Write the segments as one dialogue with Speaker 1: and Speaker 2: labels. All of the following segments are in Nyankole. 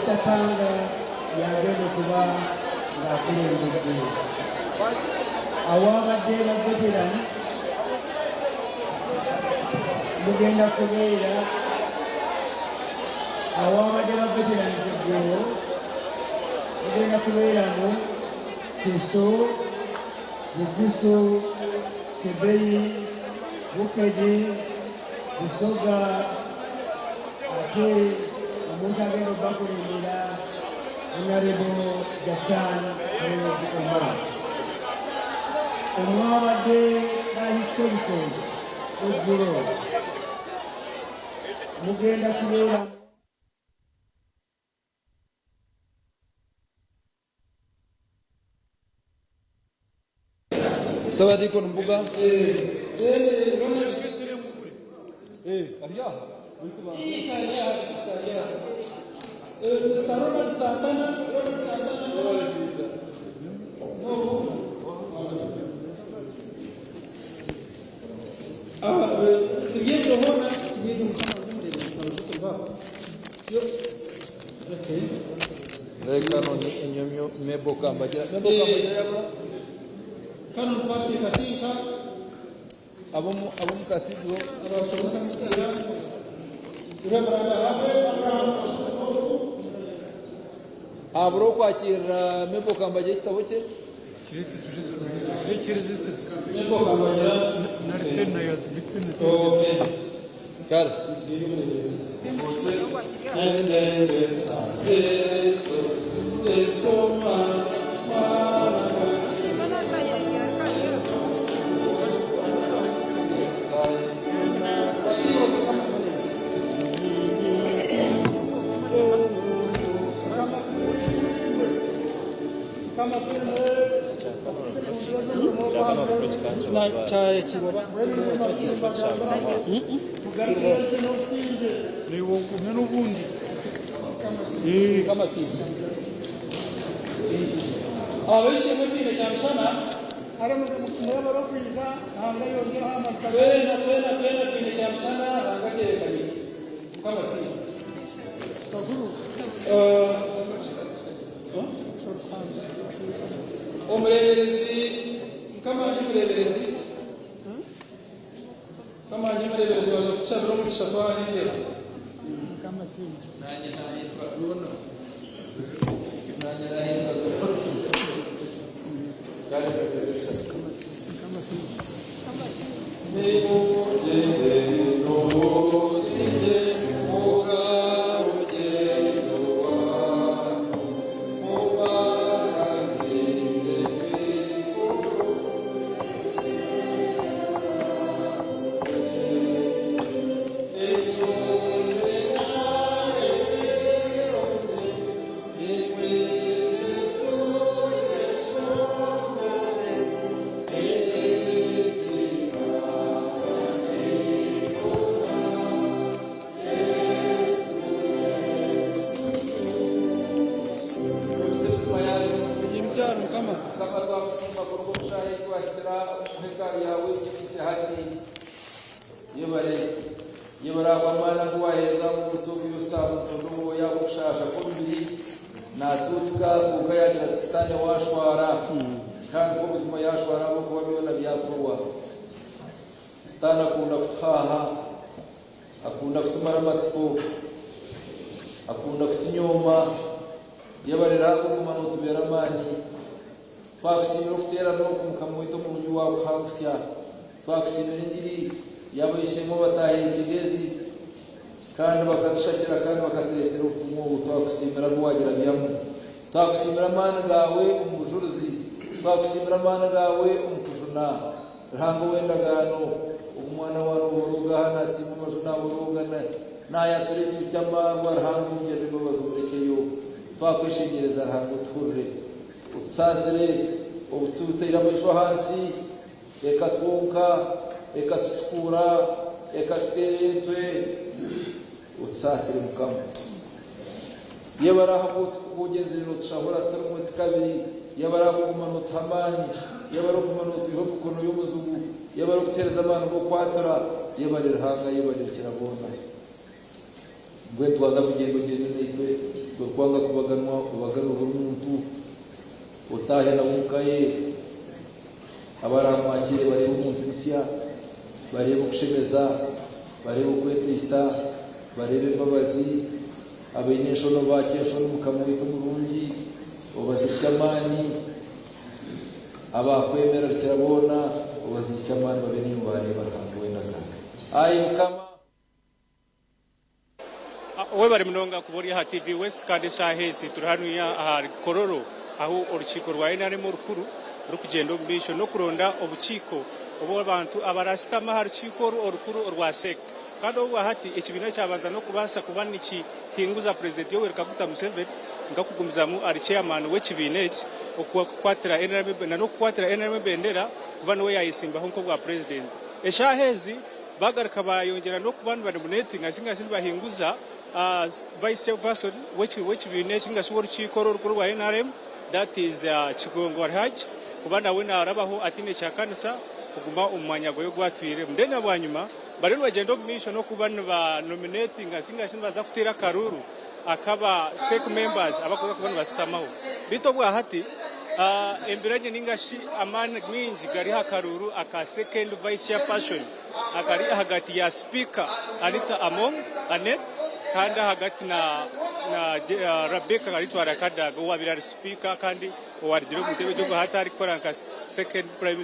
Speaker 1: Esther Tanga y'agenda okuba ng'akulembedde. Awabadde ba veterans mugenda kubeera awabadde ba veterans eggulo mugenda kubeeramu Teso, Bugisu, Sebei, Bukedi, Busoga ate omuntu agenda okubakulembera Honorable Jachan Fred Omar. Omwabadde ba historicals eggulo mugenda kubeera
Speaker 2: Ssabadiikoni Mbuga.
Speaker 3: Mr. Ronald Santana, Ronald Santana, no. Ah, tugende hona, tugende mukama Yo. Okay.
Speaker 2: Reka none enyomyo Mebo Kambagira. Mebo Kambagira yabura.
Speaker 3: Canon Patrick Atinka,
Speaker 2: Abomu abomu cathedral.
Speaker 3: abasoboka Mr. Reverend Abe Abraham
Speaker 2: Abura okwakirira Mebo Kambagira ekitabo kye.
Speaker 3: Mebo Kambagira. Okay.
Speaker 2: Kare.
Speaker 4: Niwokumya n'ubundi
Speaker 3: Abishimwe twine kyamushana twena twena twena twine kyamushana rangagere kanisa mukama siima omureberezi mukama ndi mureberezi mukama ndi mureberezi baza kutushabira omugisha twahengera
Speaker 2: Nanye nahindwa Bruno. Nanye nahindwa Bruno. Kare kabisa.
Speaker 3: nimugende n'ubusinge mukarugendo wanyu mubaragire mw'ijuru. Kugira mukama
Speaker 2: Mukama twakusiima kuruga omushahi twahikira omu hekalu yawe gifise hati yebare yebare akwamana ngu waheza omubuso bw'obusa mutondo oya okushasha kw'omubiri natuutuka kuuka yagira ati sitaane washwara kandi kw'obuzima yashwara ahabw'okuba byona byakorwa. Sitaane akunda kutuhaha, akunda kutumara amatsiko, akunda kutunyooma, yebarera okuguma notubeera amaani. Twakusiimira okuteerana oku Mukama waitu omurungi waakuhangusya. Twakusiimira engiri y'abaishemu abataahiire Kigezi kandi bakatushakira kandi bakatureetera obutumwa obu. Twakusiimira abu waagirabyamu. Twakusiimira amaani gaawe omu bujurizi. Twakusiimira amaani gaawe omu kujuna. Ruhanga ow'endagaano, ogu mwana wa Ruhoroga aha naatsimba amaju naaborooga naayatura ekibi ky'amaarwa. Ruhanga omugirire embabazi omurekyeyo. Twakweshengyereza Ruhanga otuhurire. Otusaasire obu tutaire amaisho ahansi, ekatwonka, ekatucukuura, ekatuteera entwe. Otusaasire Mukama. Yebare ahabw'oku ogyenzire nootushahura ti rimwe ti kabiri. Yebare ahabw'okuguma nootuha amaani. Yebare okuguma nootwiha omu mikono y'omuzigu. Yebare okutuheereza amaani g'okwatura. Yebare Ruhanga, yebare Rukiraboona. Mbwenu twaza kugyenda ogyende naitwe. Torikwanga kubaganwa, obaganwe buri muntu, otaahe nawe omu ka ye. Abaraamwakiire bareebe omuntu musya, bareebe okushemeza, bareebe okweteisa, bareebe embabazi, abaine enshoni obaakye enshoni Mukama waitu omurungi, obazirikye amaani, abaakwemera Rukiraboona, obazirikye amaani babe niiwe baareeba Ruhanga ow'endagaano. Ai Mukama!
Speaker 5: Webare munonga kuba ori aha TV West kandi eshaaha ezi turi hanuya ahari Kololo ahu orukiiko rwa NRM orukuru rurikugyenda omu maisho n'okuronda obukiiko obw'abantu abarashutama aha rukiiko oru orukuru orwa CEC kandi obwa hati ekibiina kyabanza n'okubaasa kuba nikihinguza Purezidenti Yoweri Kaguta Museveni nkakugumizamu ari chairman w'ekibiina eki okukwatira NRM na n'okukwatira NRM ebendera kuba niwe yayesimbaho nk'obwa Purezidenti. Eshaaha ezi bagaruka bayongyera n'okuba nibanominatinga ninga shi nibahinguza vice chairperson w'ekibiina eki ninga shi w'orukiiko oru orukuru rwa NRM, that is Kigongo Alhaji, kuba nawe narabaho ataine kihakanisa kuguma omu mwanya gwe ogu atwiremu. Then bwanyima bariyo nibagyenda omu maisho n'okuba nibanominatinga ninga shi nibaza kuteera akaruuru akaba CEC members abakuza kuba nibasitamaho. Beitu obwa hati embiranye ninga shi amaani mingi gari aha karuuru aka second vice chairperson akari ahagati ya Speaker Anita Among Annet kandi ahagati na Rebecca Alitwala Kadaga, owabaire ari Speaker kandi owarugire omu ntebe egyo hati arikukora nka second prime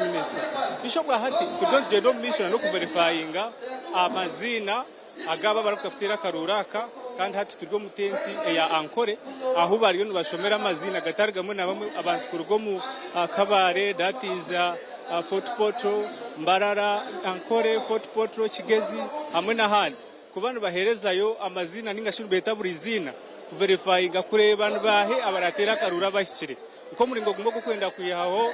Speaker 5: minister. Isho obwa hati turiyo nitugyenda omu maisho n'okuverifyinga amaziina agaba abarikuza kuteera akaruuru aka, kandi hati turi omu tenti eya Ankore ahu bariyo nibashomera amaziina gatari gamwe na bamwe, abantu kuruga omu Kabale, that is Fort Portal, Mbarara, Ankore, Fort Portal, Kigezi hamwe n'ahandi, kuba nibaherezayo amaziina ninga shi nibeeta buri ziina kuverifyinga kureeba nibahe abarateera akaruuru abahikire, nk'omuringo gumwe ogw'okwenda kwihaho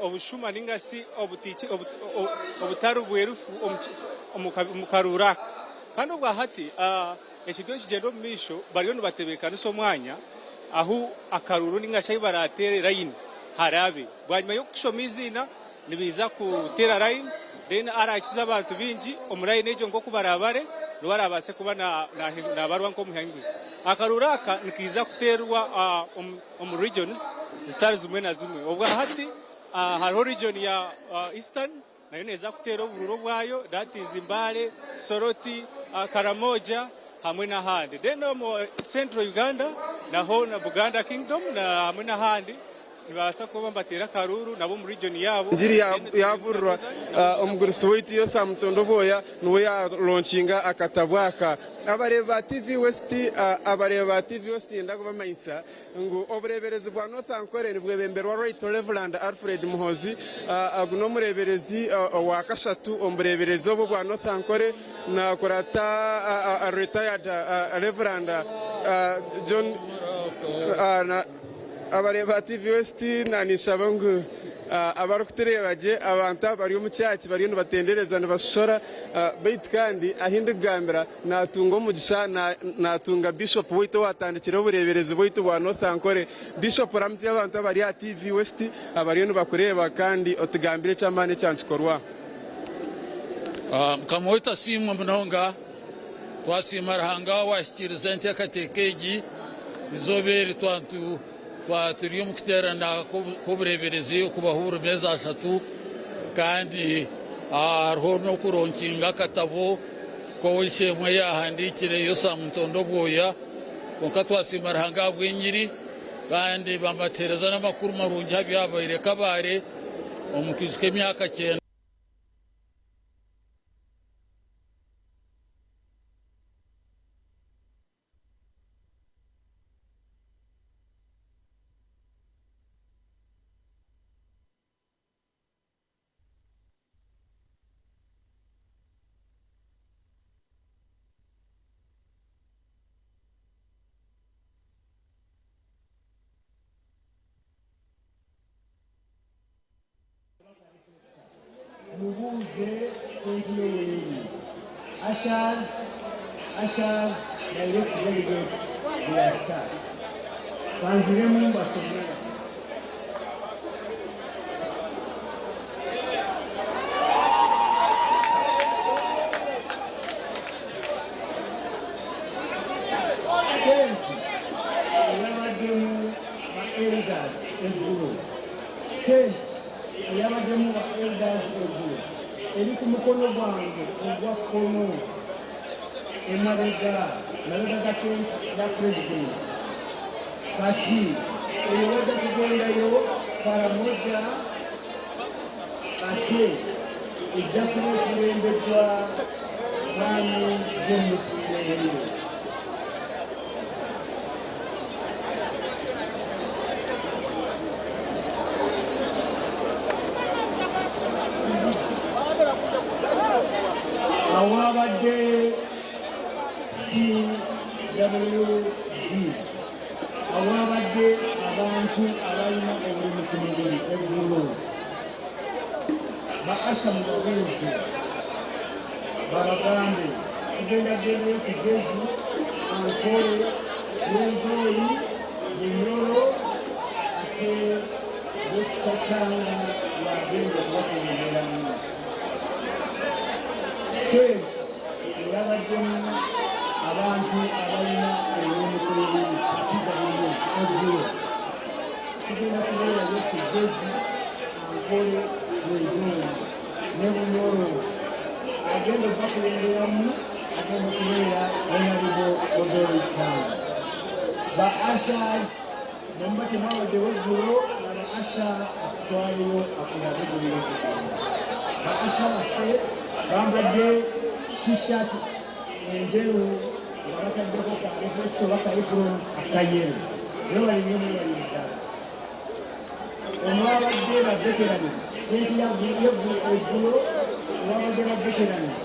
Speaker 5: obushuma ninga shi obutari bwerufu omu karuuru aka. Kandi obwa hati ekiryo nikigyenda omu maisho, bariyo nibatebeekanisa omwanya ahu akaruuru ninga shi ahu barateere layini harabe. Bwanyima y'okushoma eiziina, nibaija kuteera layini, then arakiza abantu bingi omu layini egyo nk'oku barabare, niwe arabaase kuba nabarwa nk'omuhinguzi. Akaruuru aka nikaija kuteerwa omu regions zitari zimwe na zimwe. Obwa hati hariho region ya Eastern, nayo neeza kuteera oburuuru obwayo, that is Mbale, Soroti, Karamoja hamwe n'ahandi. Then omu Central Uganda naho na Buganda Kingdom na hamwe n'ahandi nibabaasa kuba nibateera akaruuru nabo omu region yaabo.
Speaker 6: Njiri yaburirwa omugurusi waitu Yotham Mutondo Bwoya, niwe yalaunchinga akatabo aka. Abareebi ba TV West, abareebi ba TV West, yenda kubamanyisa ngu obureeberezi bwa North Ankole nibwebemberwa Right Reverend Alfred Muhozi. Ogu n'omureeberezi owa kashatu omu bureeberezi obu bwa North Ankole, nakurata retired Reverend John. Abareebi ba TV West, nanishaba ngu abarikutureeba gye, abantu aba bari omu kyaki bariyo nibatendereza nibashoshora, baitu kandi ahu ndikugambira natunga omugisha natunga bishop waitu owatandikire obureeberezi bwaitu bwa North Ankole. Bishop, ramutsya abantu abari aha TV West abariyo nibakureeba kandi otugambire eky'amaani ekyankikorwa.
Speaker 7: Mukama waitu asiimwe munonga. Twasiima Ruhanga wahikiiriza enteekateeka egi. Izooba eri turi omu kuteerana kw'obureeberezi okubaho buri meezi 3, kandi hariho n'okulaunchinga akatabo k'ow'eishe-emwe yahandiikire, Yosa Mutondo Bwoya. Kwonka twasiima Ruhanga ahabw'enyiri, kandi bambateereza n'amakuru marungi aha byabaire Kabale omu kwijuka emyaka 90.
Speaker 1: Mubuuze tenti yoweeri. Ushers, ushers, direct delegates, their staff. Banziremu mbasomere. Eri ku mukono gwange ogwa kkono emabega mabega ga tent ya president. Kati eyo bajja kugendayo Karamoja ate ejja kuba ekulembeddwa Mwami James Tweheire. Awaabadde PWDs, awaabadde abantu abalina obulemu ku mubiri eggulo, ba Asha mubabuuze babagambe tugenda kugendayo Kigezi, Ankole, Rwenzori, Bunyoro ate Dokita Tanga yagenda okubakulemberamu. Tent eyabaddemu abantu abalina obulemu ku mubiri ba PWS eggulo tugenda kubeerayo Kigezi, Ankole, Rwenzori ne Bunyoro. Agenda okubakulemberamu agenda okubeera Honorable Odori Tanga. Ba ushers bwemuba temwabaddewo eggulo, laba usher akutwaleyo akulage gy'olina okugenda. Ba usher baffe bambadde t-shirt enjeru nga bataddeko ka reflector oba ka apron akayero. Mwebale nnyo, mwebalire ddala. Omwabadde ba veterans, tenti eggulo ewabadde ba veterans,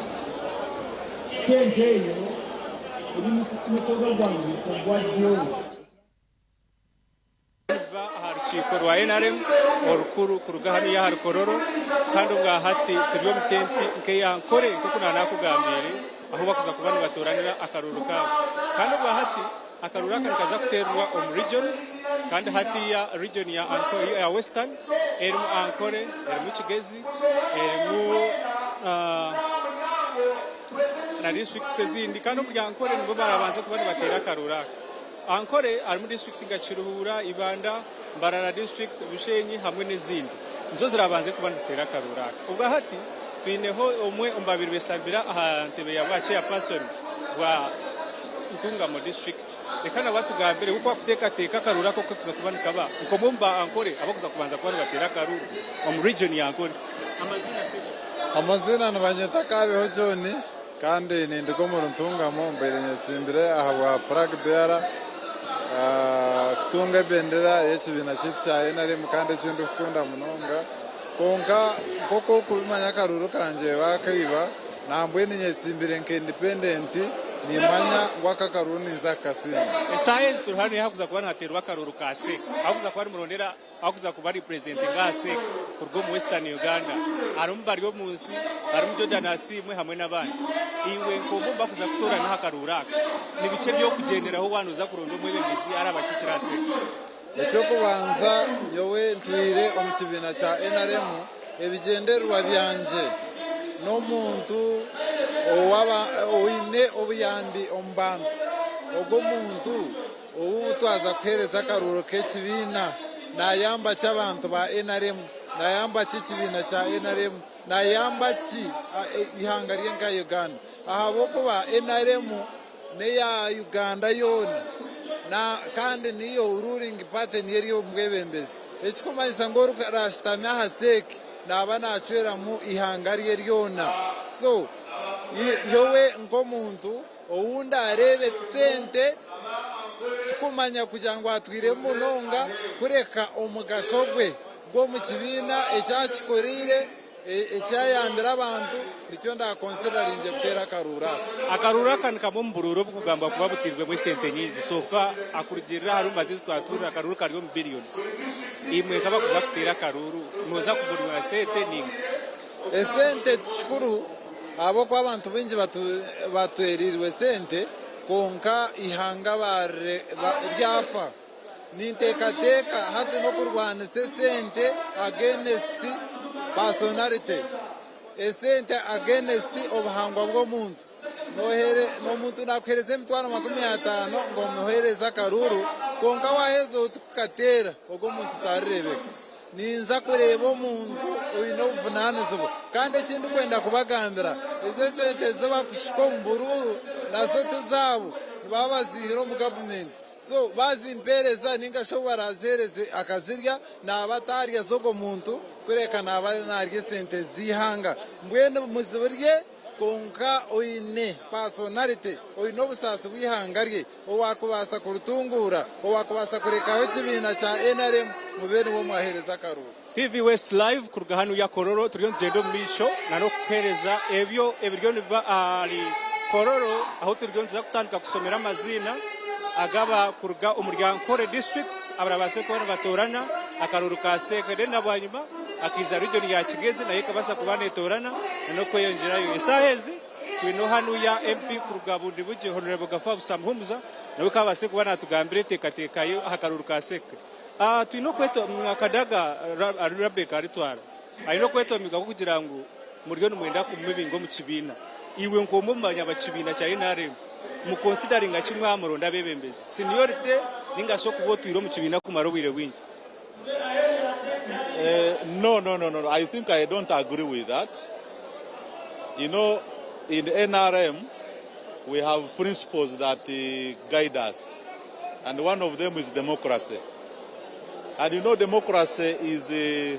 Speaker 1: tenti eyo eri mu mukono gwange ogwa ddyo.
Speaker 5: Kuva aha rukiiko rwa NRM orukuru kuruga hanuya ahari Kololo kandi obwa hati turi omu tenti nk'eya Nkore nk'oku nanakugambiire ahu bakuza kuba nibatoranira akaruuru kaabo kandi obwa hati akaruuru aka nikaza kuteerwa omu regions kandi hatiya region ya, ya Western erimu Ankole, erimu Kigezi, erimu na districts ezindi kandi omuri Ankole nibo barabanza kuba nibateera akaruuru aka. Ankole harimu disiturikiti nka Kiruhura, Ibanda, Mbarara disiturikiti, Bushenyi hamwe n'ezindi nizo zirabanze kuba niziteera akaruuru aka. Obwa hati twineho omwe omu babaire besambire aha ntebe ya bwa chairperson bwa Ntungamo disiturikiti. Reka nawe atugambire oku akuteekateeka akaruuru aka oku kakuza kuba nikaba nk'omwe omu ba Ankole abakuza kubanza kuba nibateera akaruuru omu region ya Ankole. Amaziina sebo?
Speaker 8: Amaziina nibanyeta Kabeho John. Kandi ninduga omuri Ntungamo, mbaire nyetsimbire ahabwa flag bearer kutunga ebendera y'ekibiina kyaitu kya NRM kandi eki ndikukunda munonga. Kwonka nk'oku orikubimanya akaruuru kangye baakaiba, nambwenu nyetsimbire nka independent, nimanya ngu aka akaruuru ninza kukasinga.
Speaker 5: Eshaaha ezi turi hanu hakuza kuba nihateerwa akaruuru ka CEC ahakuza kuba nimurondera Ahakuza kuba representinga aha CEC kuruga omu Western Uganda harimu Baryomunsi, harimu Jordan Asiimwe hamwe n'abandi. Iwe nk'omwe omu bakuza kutoorana aha karuuru aka, ni biki eby'okugyenderaho waaba nooza kuronda omwebembezi araabakiikire aha CEC?
Speaker 8: Eky'okubanza nyowe ntwire omu kibiina kya NRM, ebigyendererwa byangye n'omuntu oine obuyambi omu bantu, ogwo omuntu Obu twaza kuheereza akaruuru k'ekibiina, naayamba ki abantu ba nrm? Naayamba ki ekibiina kya nrm? Naayamba ki eihanga rye nka Uganda? Ahabw'okuba nrm n'eya Uganda yoona kandi niyo ruling party niyo eri omu bwebembezi. Ekirikumanyisa ngu oraashutame aha CEC naaba naacweramu eihanga rye ryona. So nyowe nk'omuntu Ou ndaareebe ti sente, tikumanya kugira ngu atwiremu munonga, kureka omugasho gwe gw'omu kibiina, eki akikoreire, eki ayambire abantu, nikyo ndaakonsidaringye kuteera akaruuru aka.
Speaker 5: Akaruuru aka ni kamwe omu buruuru oburikugambwa kuba butairwemu esente nyingi. So far, kurugiirira ahari mbazi ezi twatuurira, akaruuru kari omu billions. Imwe nk'abarikuza kuteera akaruuru, nooza kugurwa sente nainga?
Speaker 8: Esente ti kikuru ahabw'okuba abantu baingi batwereirwe sente kwonka eihanga ryafa. Ninteekateeka hati n'okurwanisa esente against personality, esente against obuhangwa bw'omuntu. Omuntu naakuheereza emitwaro 50 ngu omuheereze akaruuru kwonka waaheza oti kukateera ogwo omuntu tarireebeka. Ninza kureeba omuntu oine obuvunaanizibwa. Kandi eki ndikwenda kubagambira, ezo esente ezi bakushuka omu buruuru nazo ti zaabo, nibaba baziihire omu gavumenti. So baazimpeereza nainga shi ou baraaziheereze akazirya, naaba ataarya z'ogwo muntu kureka naaba naarya esente z'eihanga. Mbwenu muzirye kwonka oine paasonarite, oine obusaasi bw'eihanga rye, owaakubaasa kuritunguura, owaakubaasa kurekaho ekibiina kya nrm, mube niwe mwaheereza akaruuru.
Speaker 5: TV West Live kuruga hanuya Kololo turiyo nitugyenda omu maisho na n'okukuheereza ebyo ebiriyo nibiba ahari Kololo ahu turiyo nituza kutandika kushomera amaziina agaba kuruga omuri Ankole district abarabaase kuba nibatoorana akaruuru ka Seeke then na bwanyima hakaija region ya Kigezi nayo ekabaasa kuba netoorana na n'okweyongyerayo. Esaaha ezi twineho hanuya MP kuruga Bundibugye Hon. Gafa Busa Muhumuza nawe kabaase kuba natugambira enteekateeka ye aha karuuru ka Seeke. Twine okwetwa Kadaga Rabecca aritwara aine okwetwamika kw'okugira ngu muriyo nimwenda kumubinga omu kibiina. Iwe nk'omwe omu banyakibiina kya nrm mukonsidaringa ki mwamuronda abeebembezi? Seniority ninga shi okuba otwire omu kibiina kumara obwire bwingi?
Speaker 9: No, no, no, no. I think I don't agree with that. You know, in NRM, we have principles that guide us. And one of them is democracy. And you know, democracy is a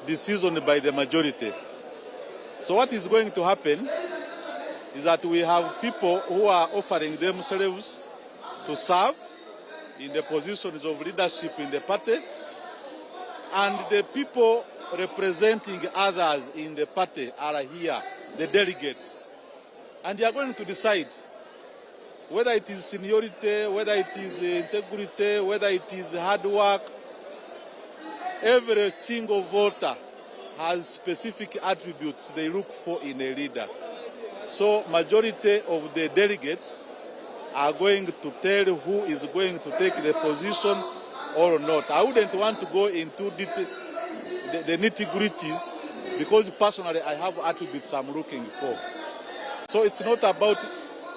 Speaker 9: decision by the majority. So what is going to happen is that we have people who are offering themselves to serve in the positions of leadership in the party, and the people representing others in the party are here, the delegates. And they are going to decide whether it is seniority, whether it is integrity, whether it is hard work. Every single voter has specific attributes they look for in a leader. So majority of the delegates are going to tell who is going to take the position or not. I wouldn't want to go into the, the nitty-gritties because personally I have attributes I'm looking for. So it's not about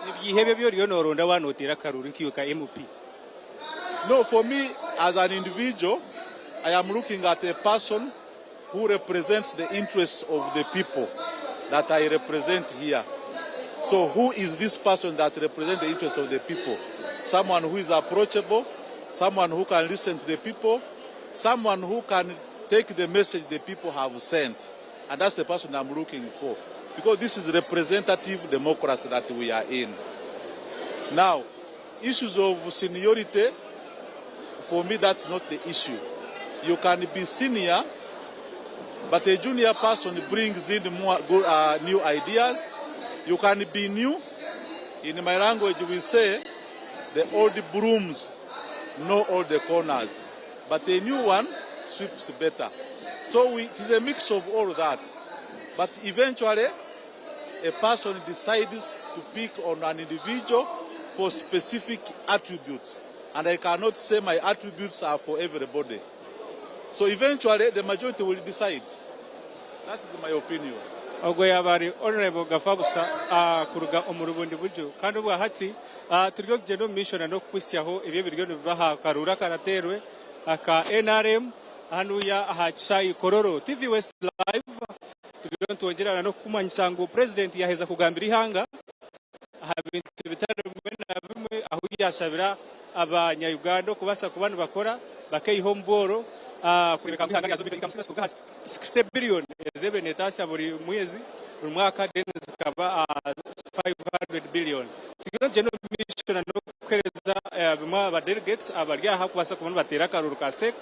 Speaker 5: Nibyihebyo byoriyo noronda wanoteera akaruru nk'iwe ka MP?
Speaker 9: No, for me as an individual, I am looking at a person who represents the interests of the people that I represent here. So who is this person that represents the interests of the people? Someone who is approachable, someone who can listen to the people, someone who can take the message the people have sent. And that's the person I'm looking for. Because this is representative democracy that we are in. Now, issues of seniority, for me, that's not the issue. You can be senior, but a junior person brings in more good, new ideas. You can be new. In my language, we say the old brooms know all the corners, but a new one sweeps better. So it is a mix of all that. But eventually, a person decides to pick on an individual for specific attributes. And I cannot say my attributes are for everybody. So eventually, the majority will decide. That is my opinion.
Speaker 5: Ogwo yaaba ari Honourable Gafabusa kuruga omuri Bundibugyo. Kandi obwa hati turi okugyenda omu maisho na n'okukuhitsyaho ebyo ebiriyo nibiba aha karuuru akarateerwe aka NRM hanuya aha kishaayi Kololo. TV West Live turiyo nitwongyera na n'okukumanyisa ngu Purezidenti yaaheza kugambira eihanga aha bintu bitari bimwe na bimwe ahu yaashabira abanya Uganda okubaasa kuba nibakora bakaiha omu bworo kureebeka ngu eihanga ryaza omu income kuruga aha 60 billion ez'ebaire neetaasya buri mwezi buri mwaka then zikaba 500 billion. Turiyo nitugyenda omu maisho na n'okuheereza bimwe aha ba delegates abari aha kubaasa kuba nibateera akaruuru ka CEC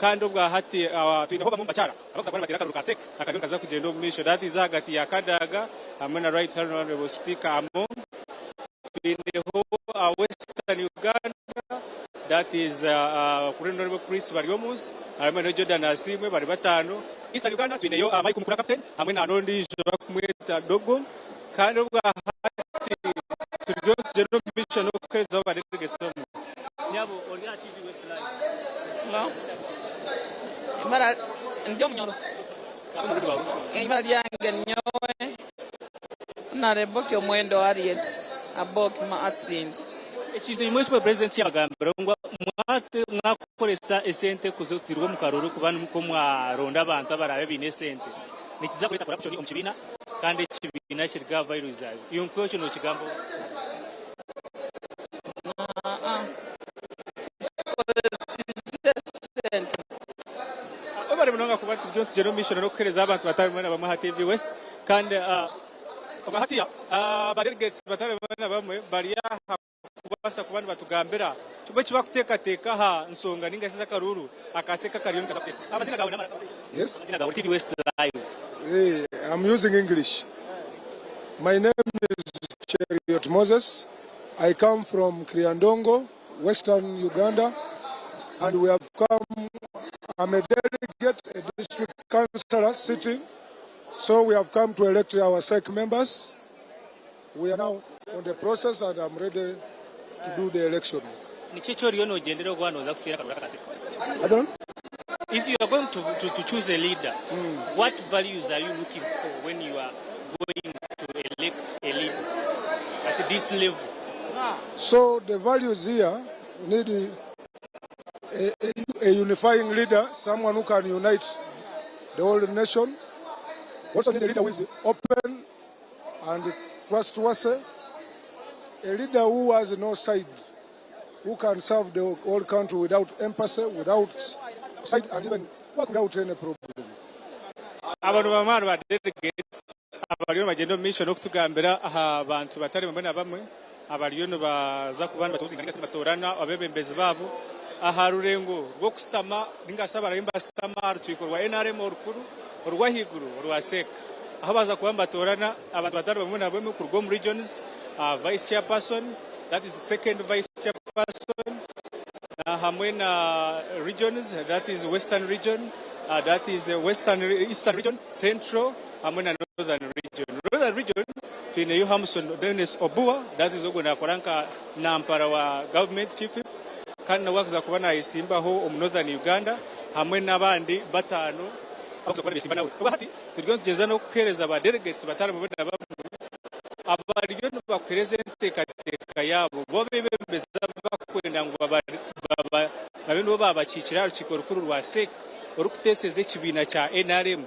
Speaker 5: kandi obwa hati twineho bamwe omu bakyara abarikubaasa kuba nibateera akaruuru ka CEC akariyo nikaza kugyenda omu maisho, that is ahagati ya Kadaga hamwe na Right Honourable Speaker Among. Twineho Western Uganda, that is Honourable Chris Baryomunsi hamwe na Jordan Asiimwe bari bataano. Eastern Uganda twineyo Mike Mukula Captain hamwe na n'ondiijo barikumweta Dogo. Kandi obwa hati turiyo nitugyenda omu maisho n'okuheerezaho ba delegates bamwe. Nyabo ori aha TV West Live.
Speaker 10: Hello. Ibara ndi omunyoro. Ibara ryange nyowe Honorable Kyomwendo Harriet Abok Maasindi.
Speaker 5: Ekintu kimwe eki president yabagambira ngu Mwakoresa esente kuzitirwa omu karuru kuba nikwo mwaronda abantu abaraabe baine esente nikiza kureeta corruption omu kibiina kandi ekibiina kiri aha values zaabyo. Iwe nk'ekyo nokigambaho ki?
Speaker 10: Tukozesize esente.
Speaker 5: Webare munonga kuba turiyo nitugyenda omu maisho n'okuheereza abantu batari bamwe na bamwe aha TV West kandi hatiya aba delegates batari bamwe na bamwe bari aha kubaasa kuba nibatugambira kimwe eki barikuteekateeka aha nshonga ninga shi ez'akaruuru akaaseka akariyo nikaza kuteerwa. Amaziina gaawe n'amaraka?
Speaker 11: Yes.
Speaker 5: Amaziina gaawe TV West Live.
Speaker 11: Hey, I'm using English. My name is Cheriot Moses. I come from Kriandongo, Western Uganda, and we have come. I'm a delegate, a district councillor sitting. So we have come to elect our SEC members. We are now on the process and I'm ready to do the election.
Speaker 5: Niki eki oriyo noogyendera waaba nooza kuteera akaruru aka akaseko?
Speaker 11: Pardon?
Speaker 5: If you are going to choose a leader, what values are you looking for when you are going to elect a leader at this level?
Speaker 11: So the values here need a unifying leader, someone who can unite the whole nation. We also need a leader who is open and trustworthy, a leader who has no side, who can serve the whole country without empathy, without side, and even work without any problem.
Speaker 5: Aba ni bamwe ahari ba delegates abariyo nibagyenda omu maisho n'okutugambira aha bantu batari bamwe na bamwe abariyo nibaza kuba nibatuzinga ninga shi nibatoorana abeebembezi baabo aha rurengo rw'okushutama ninga shi abariyo nibashutama aha rukiiko rwa NRM orukuru orw'ahaiguru orwa CEC ahu baaza kuba nibatoorana abantu batari bamwe na bamwe kuruga omu regions, vice chairperson, that is second vice chairperson hamwe na regions that is western region, that is western, eastern region, central hamwe na northern region. Northern region twineyo Hamson Dennis Obua that is ogwo nakora nka nampara wa government chief whip kandi nawe akuza kuba nayesimbaho omu northern Uganda hamwe n'abandi bataano abakuza kuba nibesimba nawe. Obwa hati turiyo nitugyeza n'okuheereza ba delegates batari bamwe na bamwe abariyo nibakuheereza enteekateeka yaabo bo abeebembezi abakwenda ngu babe nibo baabakiikira aha rukiiko rukuru rwa CEC orikuteeseza ekibiina kya NRM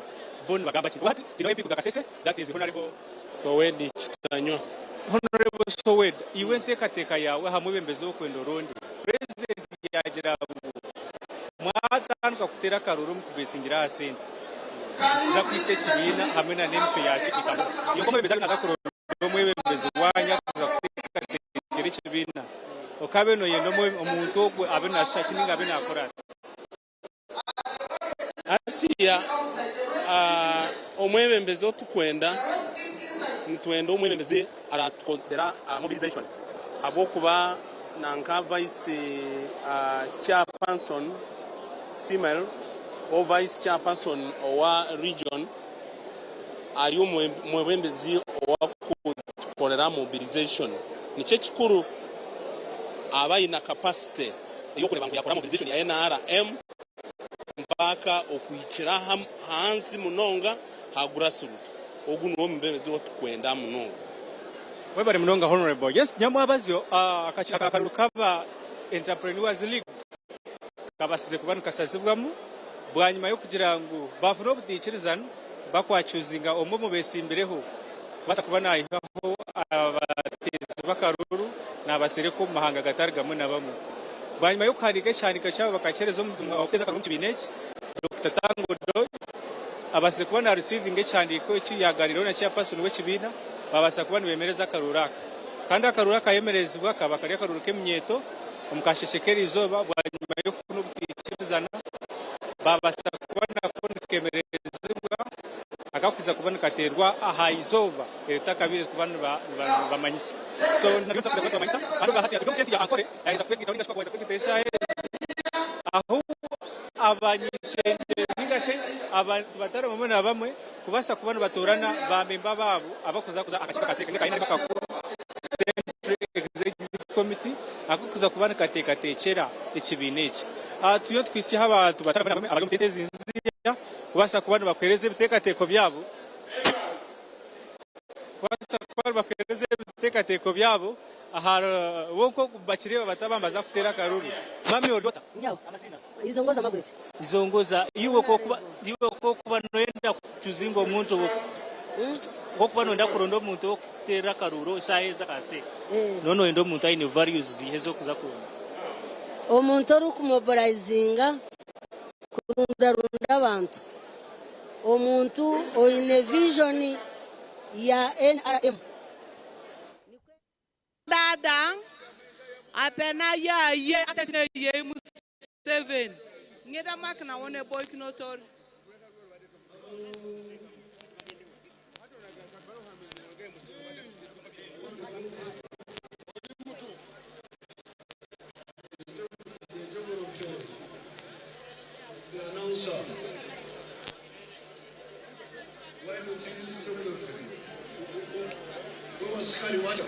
Speaker 5: bo nibagamba ki? Obwa hati twineho MP kuruga Kasese that is Honourable
Speaker 12: Sowedi Kitanywa.
Speaker 5: Honourable Sowed, iwe enteekateeka yaawe aha mwebembezi ou orikwenda oronde. Purezidenti yaagira ngu mwatandika kuteera akaruru omu kubeesingira aha sente, nikiza kwita ekibiina hamwe na n'emicwe yaakyo ekabuga. Iwe nk'omwebembezi ariyo naaza kuronda omwebembezi waanyu arikuza kuteekateekyera ekibiina, okaabe nooyenda omuntu ogwo abe naashusha ki nainga abe naakora ata?
Speaker 12: Hatiiya omwebembezi ou turikwenda, nitwenda omwebembezi aratukorera mobilization ahabw'okuba nanka vice chairperson female or vice chairperson owa region ari omwebembezi owakutukorera mobilization. Nikyo ekikuru aba aine capacity. ey'okureeba ngu yaakora mobilization ya NRM mpaka okuhikira ahansi munonga aha grassroot. Ogu niwe omwebembezi ou turikwenda munonga.
Speaker 5: Webare munonga Honourable. Yes nyamwabazyo akaruru kaba Entrepreneurs League kabasize kuba nikasazibwamu bwanyima y'okugira ngu bafuna obutaikirizana bakwacuzinga omwe omu besimbireho kubaasa kuba naihaho abateezi b'akaruru naabasereka omu mahanga gatari gamwe na bamwe. Bwanyima y'okuhandiika ekihandiiko kyabo bakakiheereza orikuteeza akaruru omu kibiina eki, Dokita Tanga Odoi abaasize kuba na risiivinga ekihandiiko eki yaagaaniireho na chairperson w'ekibiina baabaasa kuba nibeemereza akaruru aka. Kandi akaruru akayemerezibwa kaaba kari akaruru k'eminyeeto omu kasheeshe k'eriizooba bwanyima y'okufuna obutaikirizana baabaasa kuba nako nikeemerezibwa. Akakuza kuba nikateerwa aha izooba eritakabaire kuba nibamanyisa. So nabyo nituza kuza kuba nitubamanyisa. Kandi obwahati turi omu tenti ya Ankole yaheza kwegita ninga shi kwaheza kwegita eshaaha ezi ahu abanyishengyero ninga shi abantu batari bamwe na bamwe kubaasa kuba nibatoorana ba memba baabo abakuza kuza aha kakiiko ka CEC ninga akakuru Central Executive Committee akakuza kuba nikateekateekyera ekibiina eki. Turiyo nituhitsyaho abantu batari bamwe na bamwe abari omu tenti ezi nziya. Kubaasa kuba nibakuheereza ebiteekateeko byabo kubaasa kuba nibakuheereza ebiteekateeko byabo. Aha bo nk'oku bakireeba bati aba nibaza kuteera akaruru. Mami ori ota?
Speaker 13: Ndi aho.
Speaker 5: Amaziina?
Speaker 13: Izongoza Margaret.
Speaker 5: Izongoza, iwe ku okuba iwe ku okuba noyenda kucuzinga omuntu ku okuba noyenda kuronda omuntu ow'okukuteerera akaruru eshaaha ezi akase, noba noyenda omuntu aine values ziiha ez'okuza kuronda?
Speaker 13: Omuntu orikumobilizinga kurundarunda abantu. Omuntu oine vision ya nrm.
Speaker 10: Dada apena ya ye atene ye Museveni ngeda mak na wone boy kinotor.
Speaker 14: The announcer. Why don't you use geography? Asikari wacha.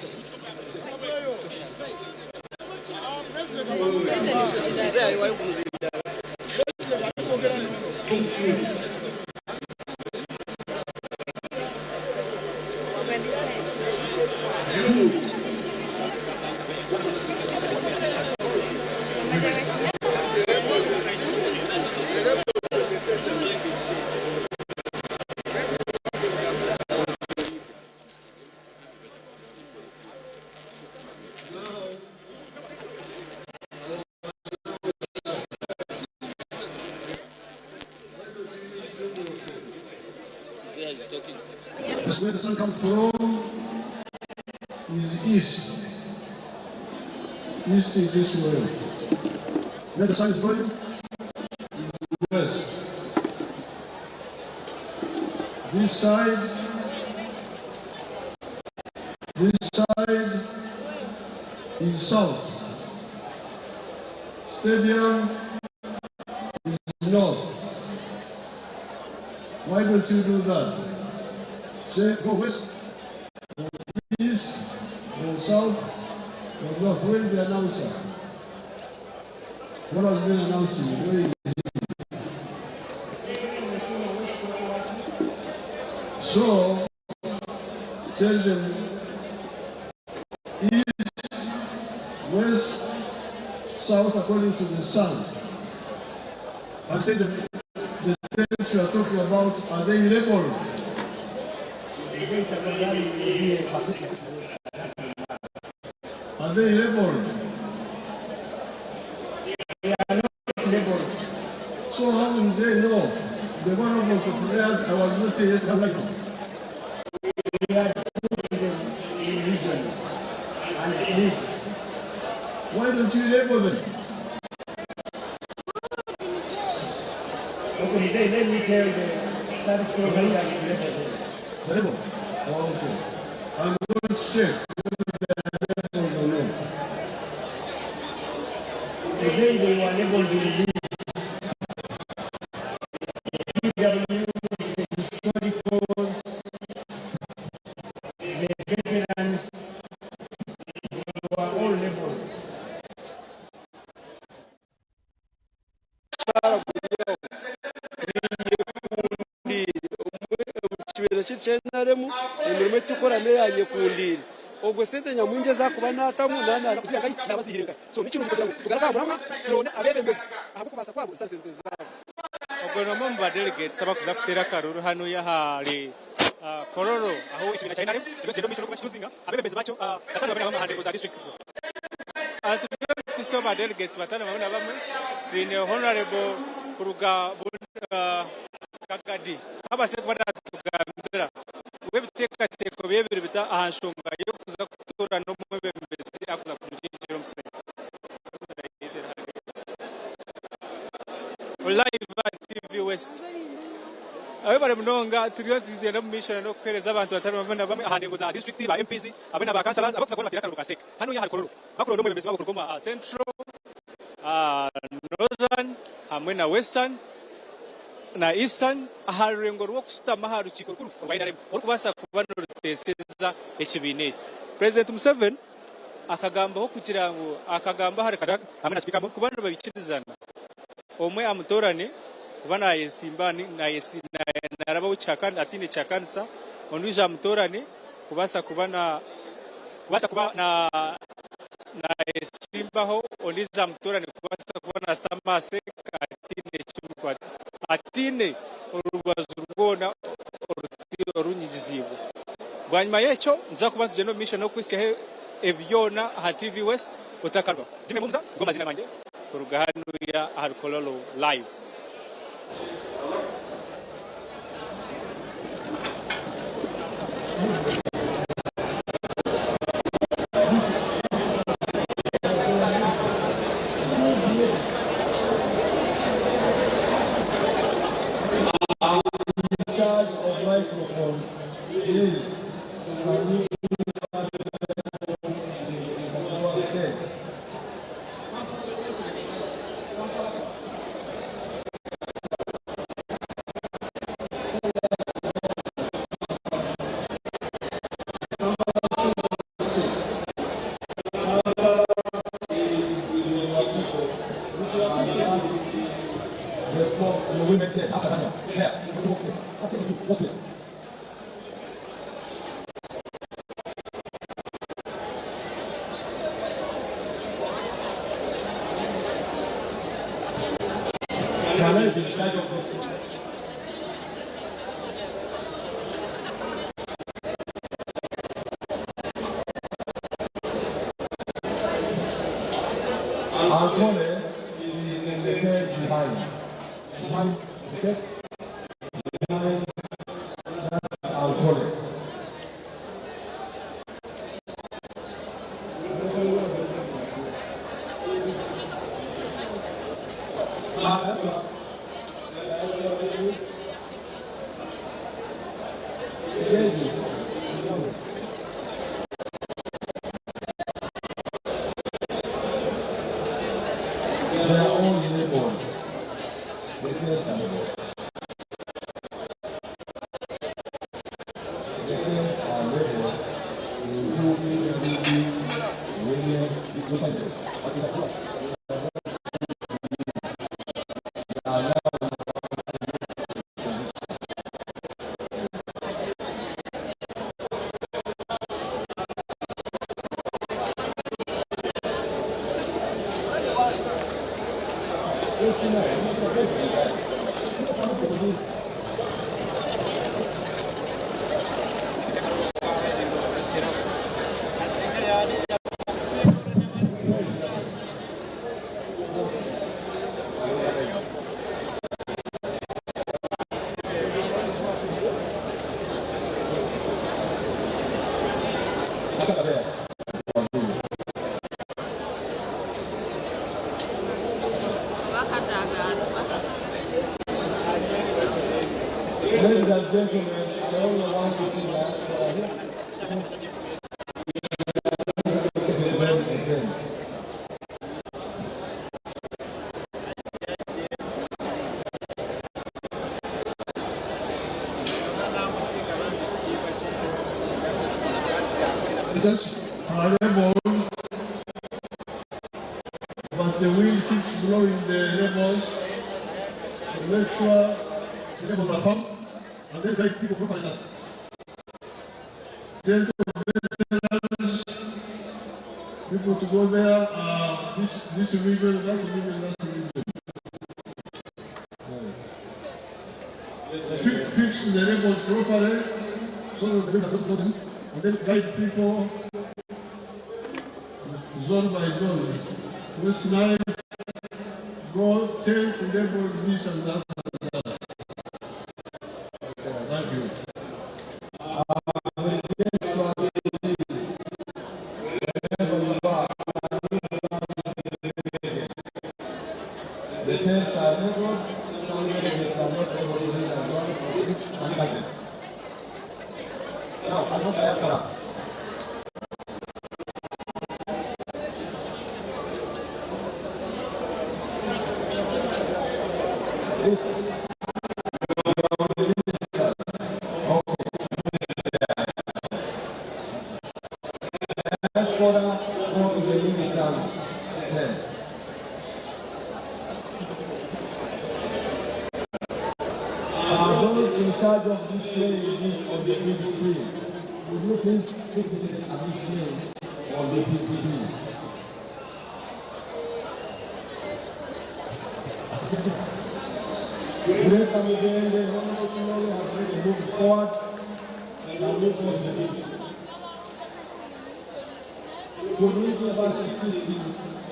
Speaker 14: That's where the sun comes from is east. East is this way. Where the sun is going is west. This side is south. Stadium is north. Why don't you do that? Say go west, or east, or south, or north. Where is the announcer? What has been announcing? Where is he? So, tell them east, west, south according to the sun. And tell them the tents you are talking about, are they labeled?
Speaker 1: Mzee, tafadhali nirudie kwa Kiswahili.
Speaker 14: Are they labeled?
Speaker 1: They are not labeled.
Speaker 14: So how will they know? The one of entrepreneurs, I was not saying yes, I'm like,
Speaker 1: We had put them in regions and leagues.
Speaker 14: Why don't you label them?
Speaker 1: Okay, Mzee, let me tell the service providers to label them.
Speaker 14: The label? Oh, okay. I'm going to check whether they are labeled or not.
Speaker 1: Mzee, they were labeled in leagues. The PWs, the historicals, the veterans, they were all labeled.
Speaker 15: Omu kibiina kyaitu kya NRM emirimo etukora neya nyekundiire, ogwo sente nyamwingi ezakuba natamu nabazihiire nkahi? So nikirungi kugira ngu tugaruke aha muramwa turonde abebembezi ahabw'okubaasa kwabo zitari sente zaabo.
Speaker 5: Ogwo n'omwe omu badelegates abakuza kuteera akaruru hanu ahari Kololo, aho ekibiina kya NRM kiriyo nikigyenda omu maisho n'okuba nikituzinga abebembezi bakyo batano bamwe na bamwe aha ndengo za district. Turiyo ba delegates batano bamwe na bamwe twine honorable kuruga Kagadi habase kuba natugambira w'ebiteekateeko byebiri bita aha nshonga y'okuza kutoora n'omwebembezi akuza kumukiikira omusajja live at TV West. Abe bari munonga, turiyo tugenda mu maisho n'okuheereza abantu batari bamwe na bamwe aha ndengo za district, ba MPs abe na ba councillors abakuza kubona batera akaruru ka seka hano hari Kololo, bakuronda omwebembezi wabo kuruga omu Central, Northern hamwe na Western na Eastern aha rurengo rw'okusutama aha rukiiko rukuru rwa NRM orikubaasa kuba niruteeseza ekibiina eki. President Museveni akagambaho kugira ngu akagamba ahari hamwe na speaker kuba nibabikirizana omwe amutorane kuba nayesimba narabaho atiine kyakanisa, ondiijo amutorane kubaasa kuba na kubaasa kuba na Yaayetsimbaho ondiijo amutoorane kubaasa kuba naashutama aha seeka ataine ekimukwata, ataine orubaju rwona orunyigiziibwe. Bwanyima y'ekyo nituza kuba nitugyenda omu maisho n'okuhitsyaho ebi byona aha TV West otakarwa. Jimmy Mumza nigo maziina gangye kuruga hanuya ahari Kololo Live.
Speaker 14: In charge of microphones, please can you give us the microphone in the Interclub tent? Can I be in charge of this thing? Ankole is in the tent behind. Behind the fake, behind that's Ankole. Ah, that's what. That's what. Kigezi. They are all labeled. The tents are labeled. The tents are labeled. We do PWD, women, we find it. But it's a plot. They are now position. Nataka there. Ladies and gentlemen, I only want to see diaspora here because we are getting very content. That's our rebels, but the wind keeps blowing the rebels. So make sure the rebels are firm and then guide people properly. That tent of veterans, people to go there, this region, that region, that region. Fix the rebels properly so that the wind doesn't blow them, and then guide people zone by zone. West Nile, go tent, label this and that and that. Thank you. The tents are labeled, some delegates are not able to read and write and back them. Now, I'm not diaspora. This is diaspora, go to the minister's tent. Are those in charge of displaying this on the big screen? Would you please pick this and display on the big screen? Greater Mubende, Honorable Chinobe has already moved forward. Can you go to the meeting? Could we give us a system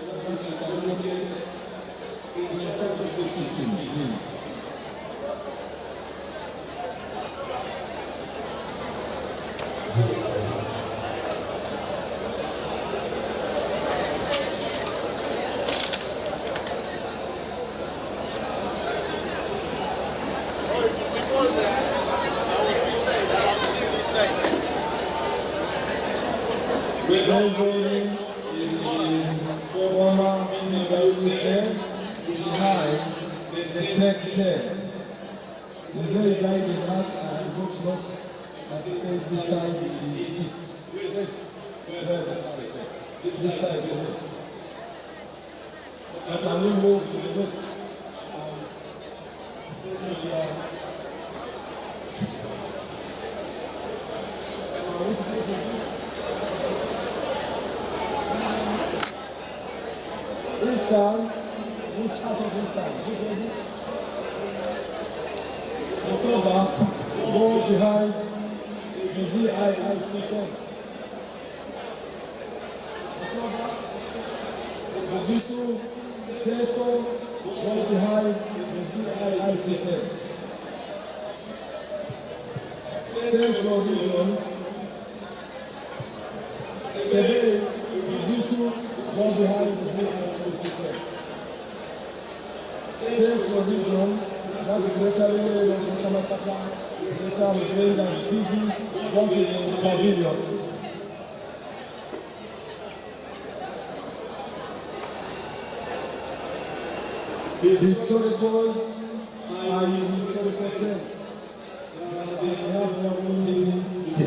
Speaker 14: so that we can look at it? The system, please. Rwenzori is the former PW tent behind the SEC tent. Mzee guided us and got lost, but he said this side is east. Where the far is west. This side is west. So can we move to the west? Which group is this? Eastern, which part of Eastern? Is it ready? Busoga, go behind the VIIP tent. Busoga, Bugisu, Teso, go behind the VIIP tent. Central Region, Sebei, Bugisu, go behind the VIIP tent. Central Region, that's Greater Luweero, Greater Masaka, Greater Mubende and Mpigi, go to the pavilion. Historicals are in historical tent. They have their own meeting. They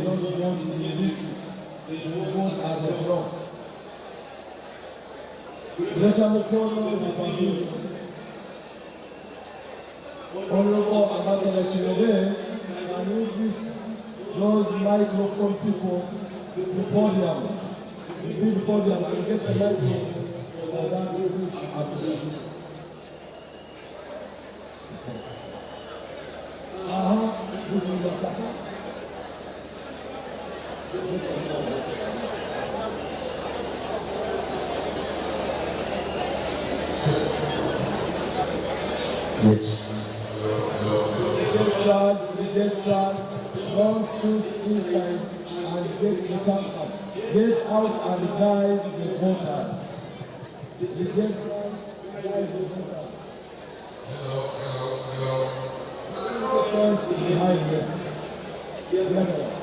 Speaker 14: don't vote in district. They vote as a block. Greater Mukono, the pavilion. Honorable Ambassador Shinobe, can you visit those microphone people, the podium, the big podium, and get a microphone for that affidavit? This is Masaka. Registrars, registrars, don't sit inside and get the comfort. Get out and guide the voters. Registrars, guide the voters. Tent is behind there. The other one.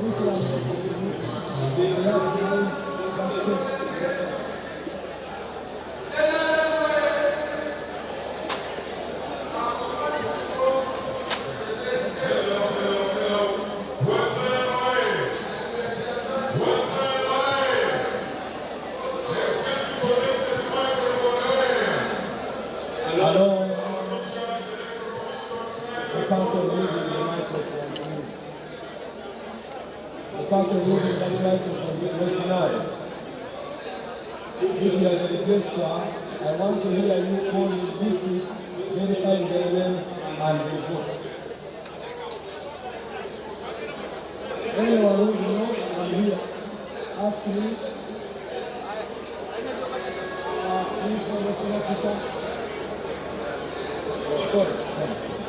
Speaker 14: This one is the meeting. They have behind that tent. Hello? The person using the microphone, please. The person using that microphone, West Nile. If you are the registrar, I want to hear you calling districts, verifying their names and their vote. Anyone who's lost, I'm here. Ask me. Please, protection officer. Oh, sorry, sorry, sorry.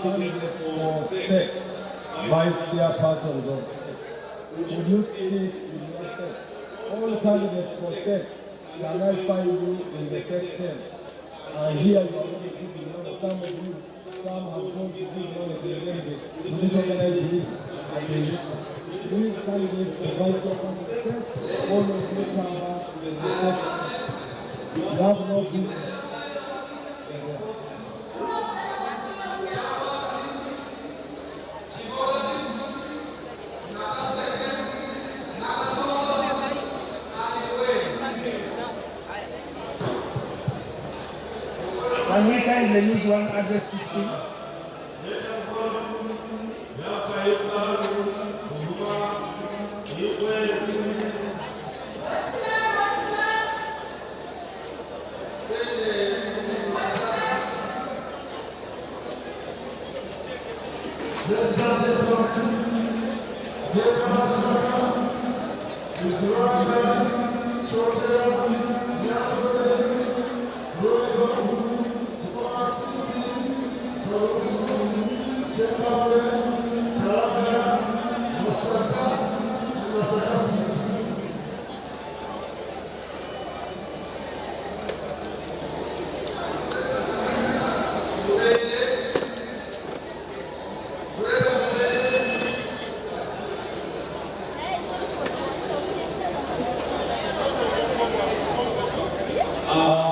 Speaker 14: Candidates for SEC, vice chairpersons of SEC. Would you sit in your SEC? All candidates for SEC, can I find you in the SEC tent? I hear you are already giving money. Some of you, some have gone to give money to the delegates to disorganize me and the election. These candidates for vice chairperson SEC, all of you come back to the SEC tent. You have no business in there.
Speaker 1: Can we kindly use one address system?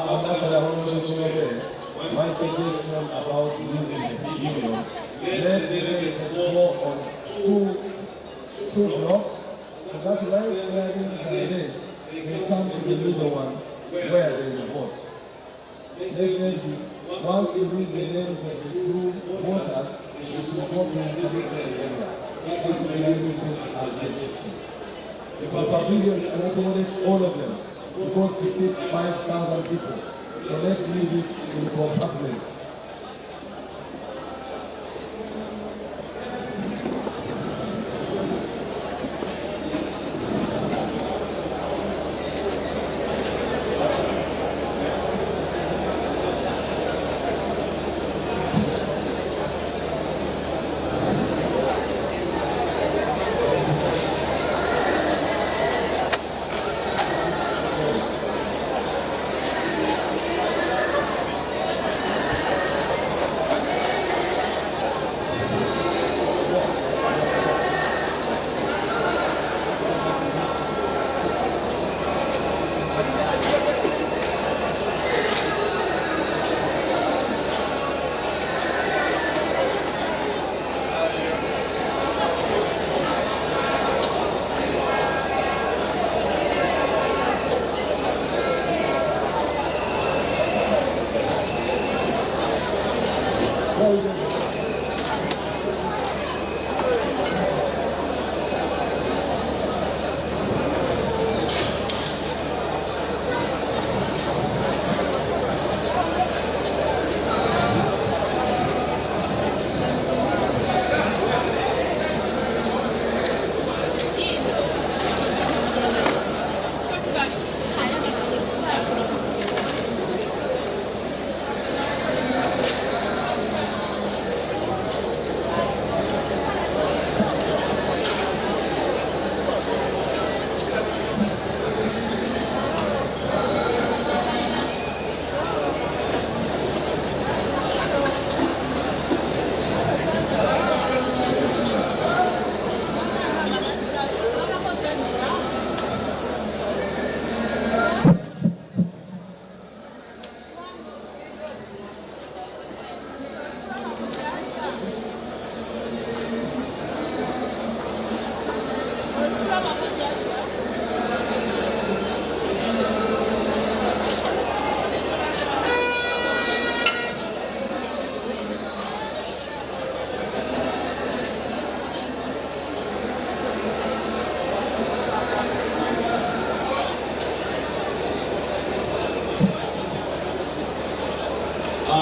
Speaker 14: Ambassador Honorable Chilobe, my suggestion about using the pavilion, let the delegates go on two blocks, so that once they are in the range, they come to the middle one where they will vote. Let them be, once you read the names of the two voters, you should go to a different area. That is the very first suggestion. The pavilion can accommodate all of them because it seats 5,000 people. So let's use it in compartments.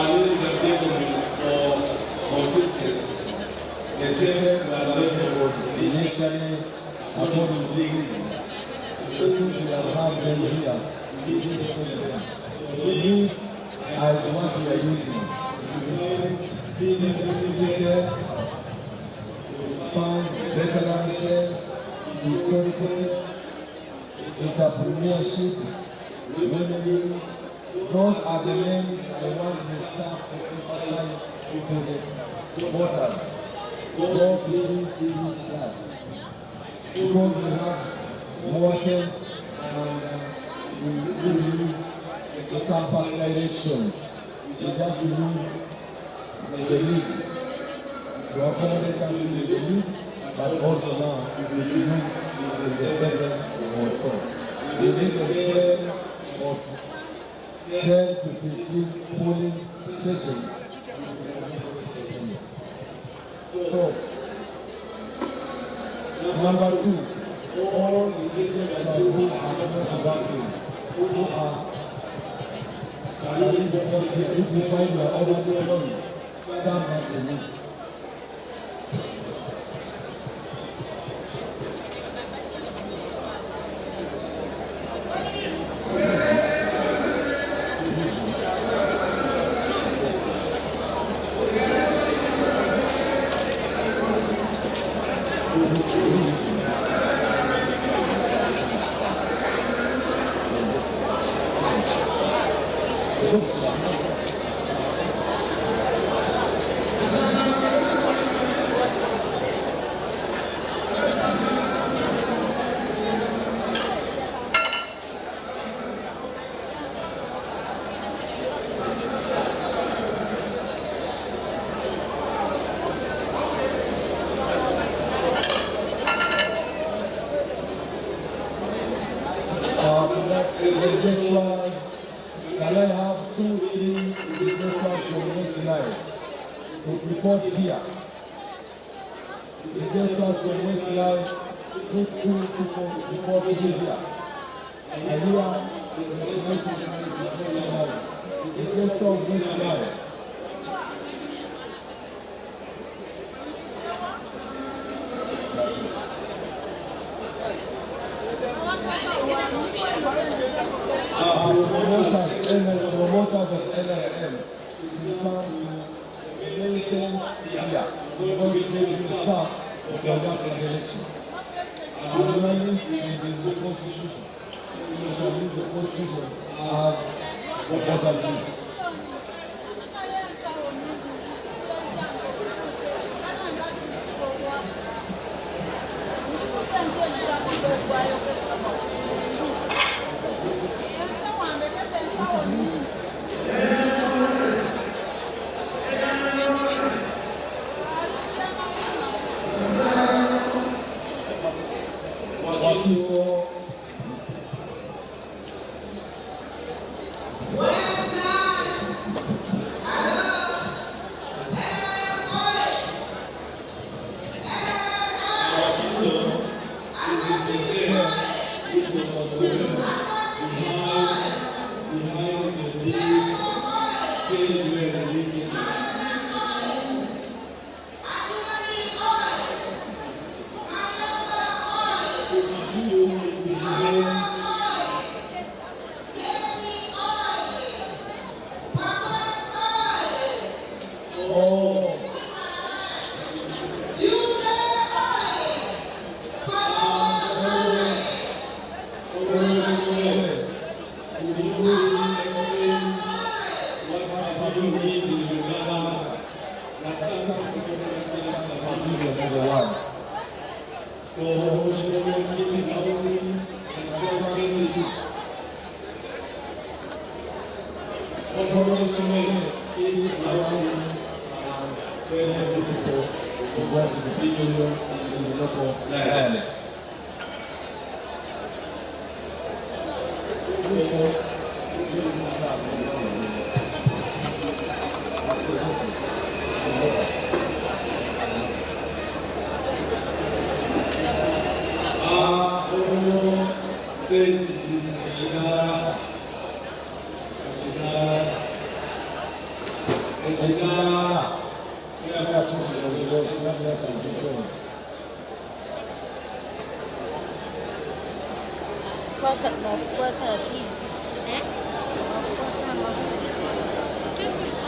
Speaker 16: Ladies and gentlemen, for consistency, the tents are labeled
Speaker 14: Initially, according to these, so since we have had them here, we need to show them. So these as what we are using. PWD tent, find veterans tent, historical tent, Entrepreneurship, women, those are the names I want the staff to emphasize to the voters. Go to this, this, that. Because we have more tents and we need to use the campus directions. We just used the leagues to accommodate us in the leagues, but also now to be used in the 7 or so. We need a 10 or 10 to 15 polling stations. So, number 2, all the registrars who are not working, who are can report here. If you find you are over-deployed, come back to me. Registrars, can I have 2-3 registrars from West Nile to report here? Registrars from West Nile, pick 2 people, report to me here. I hear the microphone is West Nile. Registrar of West Nile. Promoters of NRM to come to the main tent here. We're going to get you the staff to conduct the elections. And your list is in the Constitution. So we shall use the Constitution as the voters list. Wakiso.
Speaker 16: Wakiso is in the tent,
Speaker 14: which was
Speaker 16: behind the big stage where the league is.
Speaker 14: Oh. So, keep announcing and translate it. Keep announcing and telling the people to go to the pavilion in the local dialect.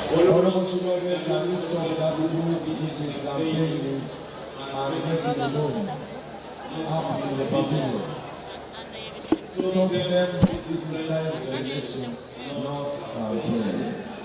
Speaker 14: Honorable Shinobe, can you stop that group which is campaigning and making noise up in the pavilion? Stop them. This is time for election, not campaigns.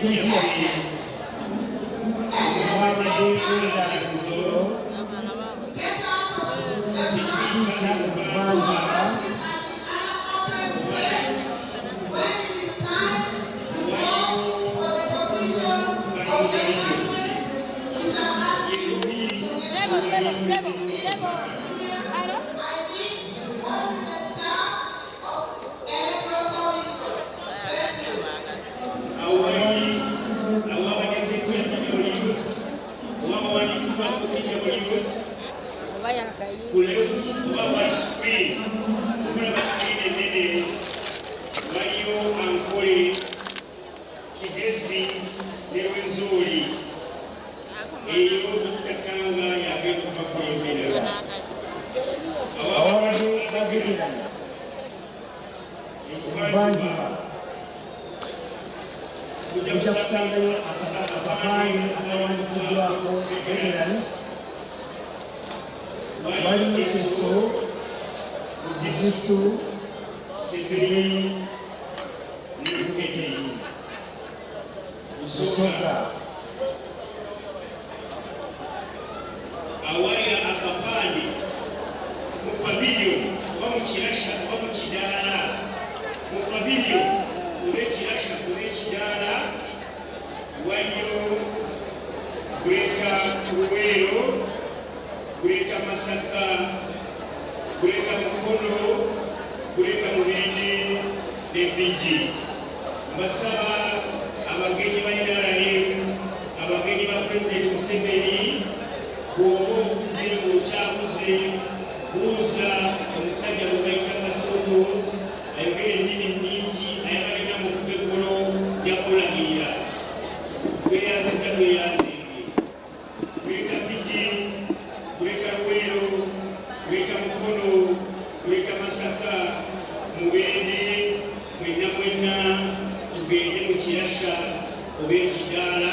Speaker 1: Tenti yaffe mwabadde elders Bunyoro tekituyita obuvanjuba.
Speaker 17: Sebo, sebo, sebo, sebo. Alo?
Speaker 5: Ku left oba wali screen, okulaba screen enene, waliyo Ankole, Kigezi ne Rwenzori. Eyo Dr. Kanga yagenda okubakulembera.
Speaker 1: Awabadde ba veterans ebuvanjuba ojja kusangayo akapande akawandikiddwako veterans. Walimu Teso, Bugisu, Sebei ne Bukedi, Busoga.
Speaker 5: Awali akapande mu pavilion oba mu kirasha oba mu kidaala, mu pavilion oba ekirasha oba ekidaala, waliyo Greater Luweero, Greater Masaka, Greater Mukono, Greater Mubende ne Mpigi. Mbasaba abagenyi ba NRM, abagenyi ba President Museveni, bw'oba obuze ng'okyabuze, buuza omusajja gwe bayita Katoto, ayogera ennimi nnyingi, ayagala ennyama okuva eggulo, yakulagirira. Tweyanziza, tweyanzenge. Greater Mpigi, Greater Luweero, Greater Mukono, Greater Masaka, Mubende, mwenna mwenna tugende mu kirasha oba ekidaala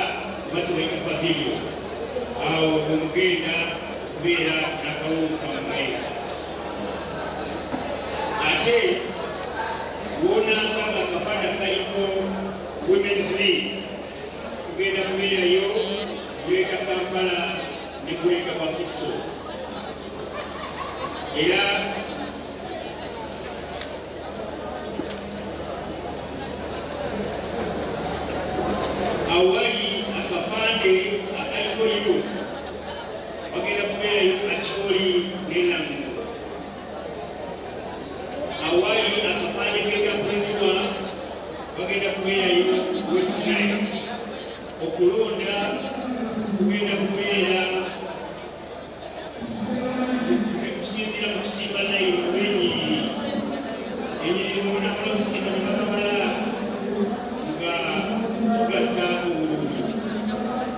Speaker 5: oba kyebayita pavilion. Awo bwemugenda kubeera n'akalulu kammwe. Ate w'onaasanga akapande akaliko Women's League, kugenda kubeerayo Greater Kampala ne Greater Wakiso. Era awali akapande akaliko youth, bagenda kubeerayo Acholi ne Lango. Awali akapande k'entrepreneurship, bagenda kubeerayo West Nile. Okulonda kugenda kubeera kusinziira mu kusimba layini olw'enyiriri. Enyiriri bw'onaamala ozisimba ne bakamala nga tugatta obululu.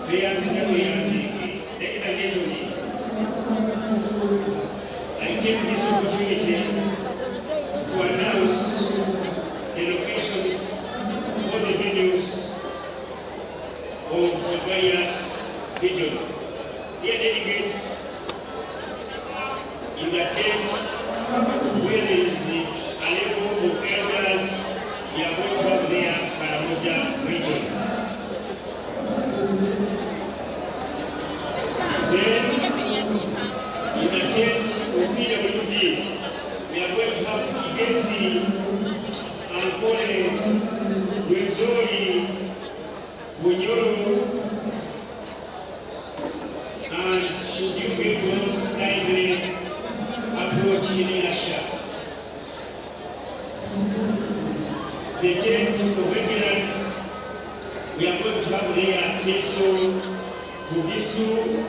Speaker 5: Tweyanziza, tweyanzike. Ladies and gentlemen, I take this opportunity to announce the locations or the venues of the various regions. Dear delegates, in the tent where there is a level of elders, we are going to have there Karamoja region. Kigezi, Ankole, Rwenzori, Bunyoro, and should you be most kindly approach Asha. The tent for veterans, we are going to have there Teso, Bugisu,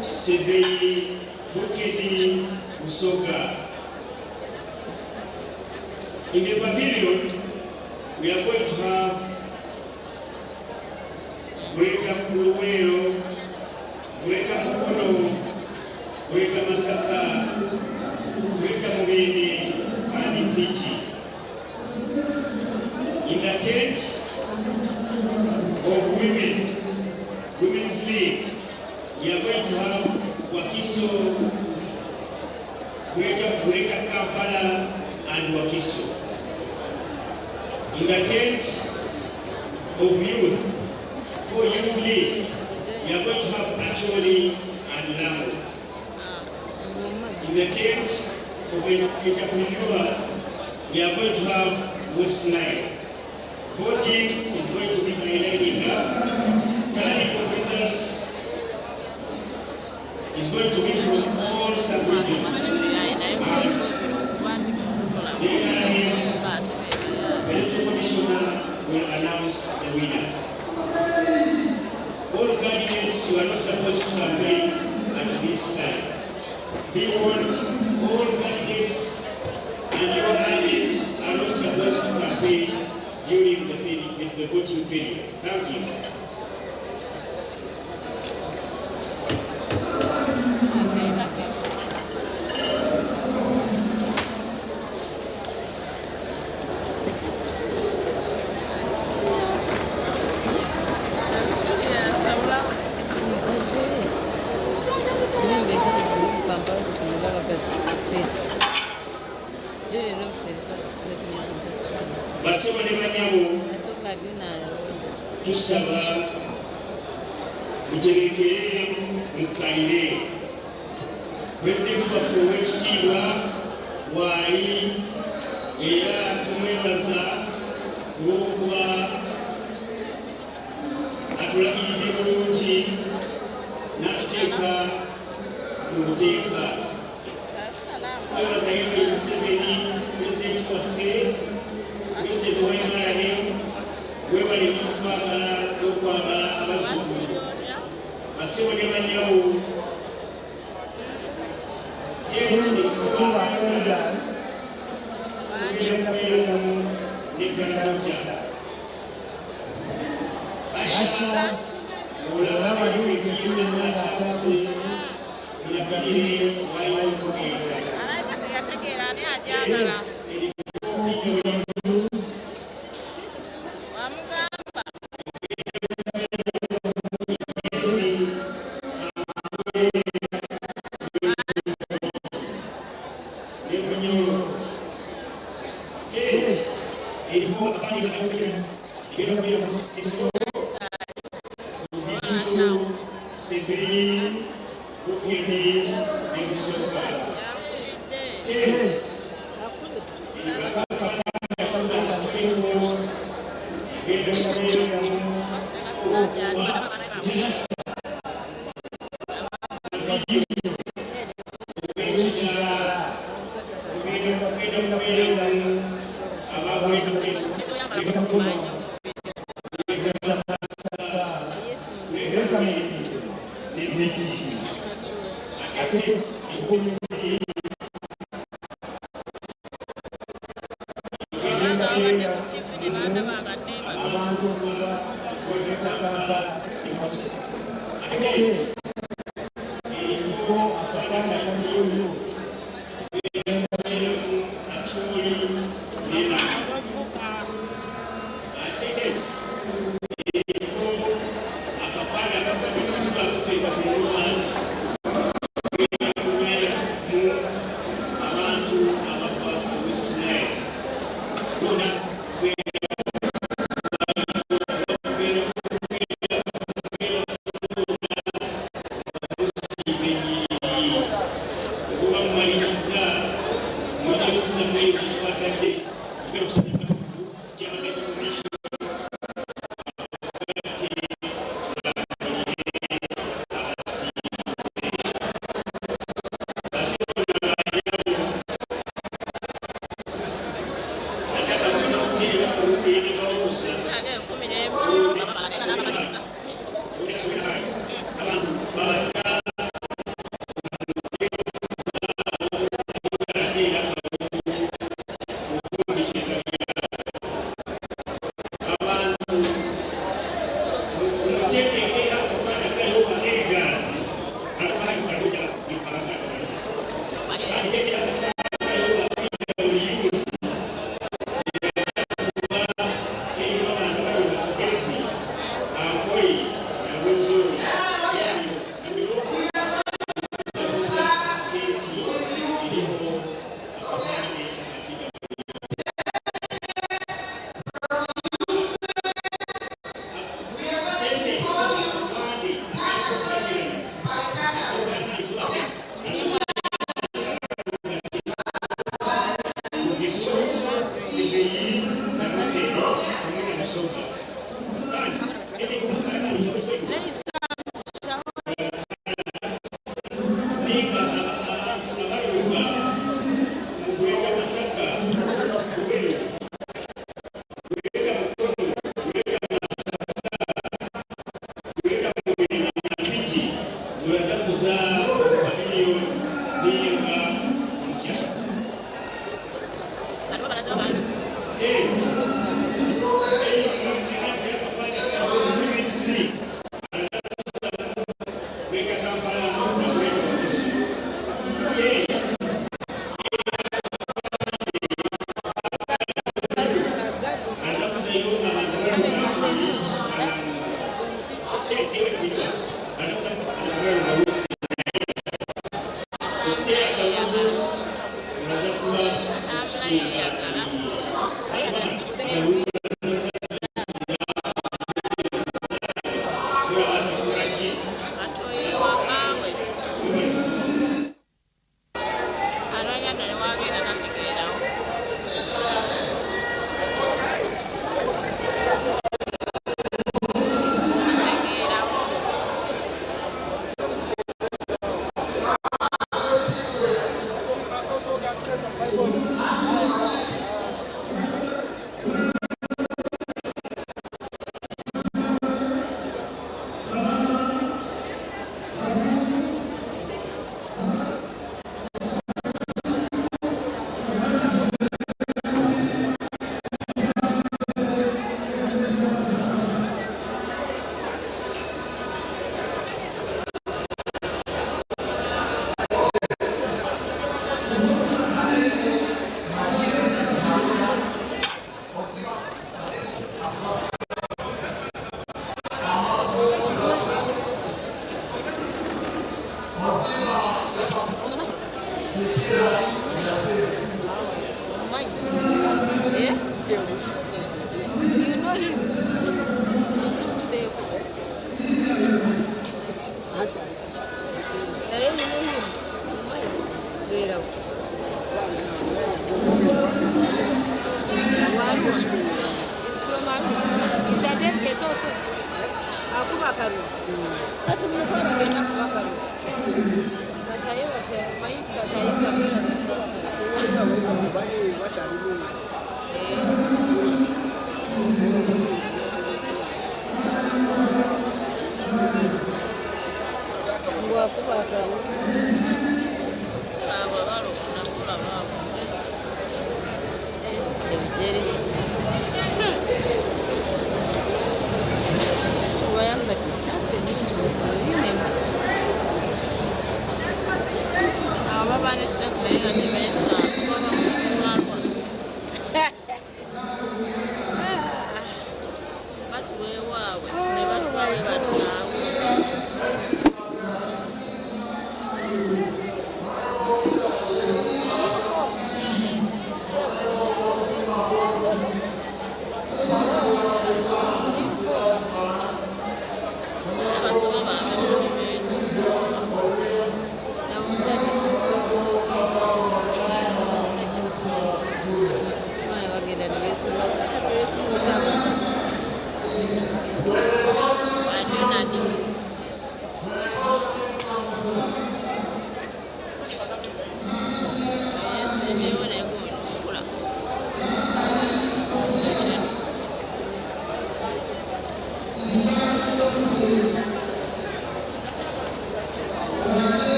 Speaker 5: Sebei, Bukedi, Usoga. In the pavilion, we are going to have Greater Kuluwero, Greater Mukono, Greater Masaka, Greater Mubende, and Mpigi. In the tent of women, Women's League, we are going to have Wakiso, Greater Kampala, and Wakiso. In the tent of youth, or Youth League, we are going to have Acholi and Lambo. In the tent of entrepreneurs, we are going to have West Nile. Voting is going to be by lining up. Tallying of results is going to be from all sub-regions. And the NRM Electoral Commissioner will announce the winners. All candidates, you are not supposed to campaign at this time. Be warned, all candidates and your agents are not supposed to campaign during the voting period. Thank you. Basebo ne banyabo, tusaba mutegekere mukalire. Pulezidenti waffe ow'ekitiibwa waali, era tumwebaza olw'okuba atulagiridde bulungi n'atuteeka mu buteeka. Twebaza Yoweri Museveni, pulezidenti waffe, pulezidenti wa NRM, webale nnyo okutwagala n'okwagala abazzukulu. Basebo ne banyabo,
Speaker 1: Tent Kuba Elders egenda kubeeramu Karamoja. Ushers, olaba delegate yenna ng'akyabuze, mulagirire wayinza okugenda. Tent eriko Blues.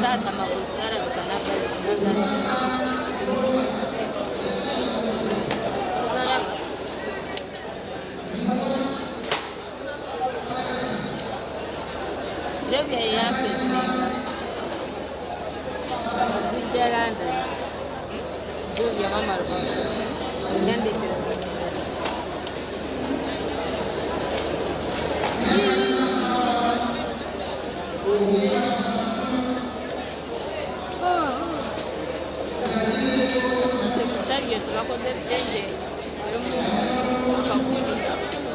Speaker 18: Esaati amaguru garabika n'agasi. Jovia yampezire zijja London. Jovia mama Rubaga. Yandetera. Secretariat bakoze ebitengye birimu akakundi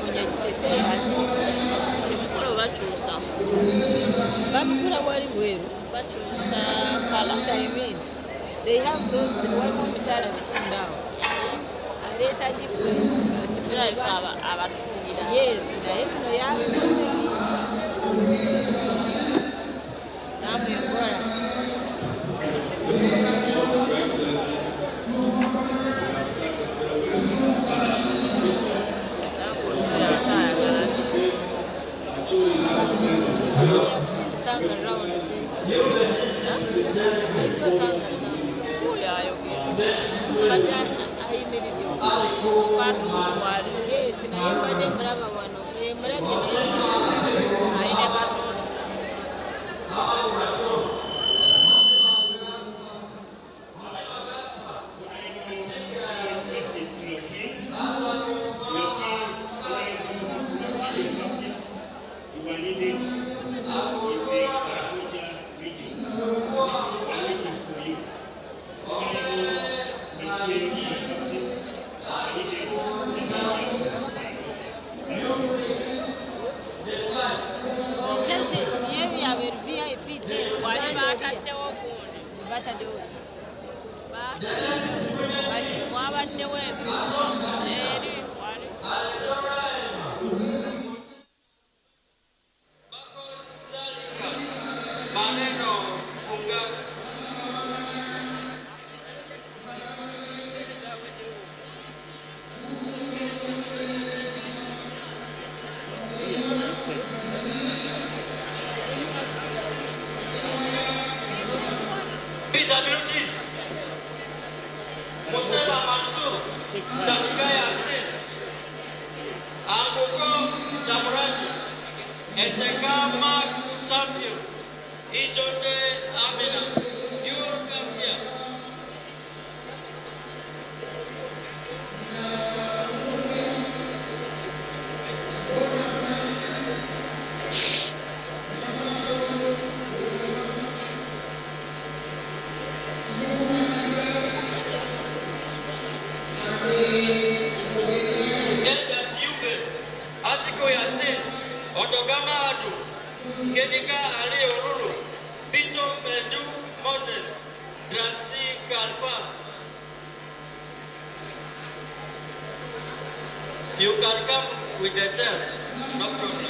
Speaker 18: munyakiteteeyi harimu
Speaker 19: Emikoro bakyusa.
Speaker 18: Babigura wali bweru.
Speaker 19: Bakyusa colour.
Speaker 18: What I mean, they have those waliwo omukyala bitunda awo aleeta different.
Speaker 19: Kirabika abatundira.
Speaker 18: Yes, naye bino yabikoze bingi. Samuel Gora.
Speaker 16: Your Excellency, we have started very well.
Speaker 18: Tanga round. Tanga sana.
Speaker 19: Oyo ayogera. Mbadde ayimiridde okukwata omutwale.
Speaker 18: Yes, naye mbadde mulaba wano. Mulabye naye.
Speaker 19: Ayine katoto.
Speaker 20: Baptist Loki, Loki, Honorable Baptist, you are needed in the Karamoja region. We are waiting for you. Honorable Loki Baptist, you are needed in the
Speaker 18: Okeche yebi yabe VIP tent.
Speaker 19: Wali bataddewo gundi.
Speaker 18: Bataddewo.
Speaker 19: Baki mwabaddewo ebintu eri wali.
Speaker 21: Maneno funga. PWD Museba Mansur Tandika Yasin Anguko Jamuraji Eteka Mark Samuel Ijonde Amina Yur Gambia. Elders Yube, Asiko Yasin, Otogama Adu, Kedika Ali Oruru, Pito Mendu Moses, Drasi Kalfa. You can come with the chairs, no problem.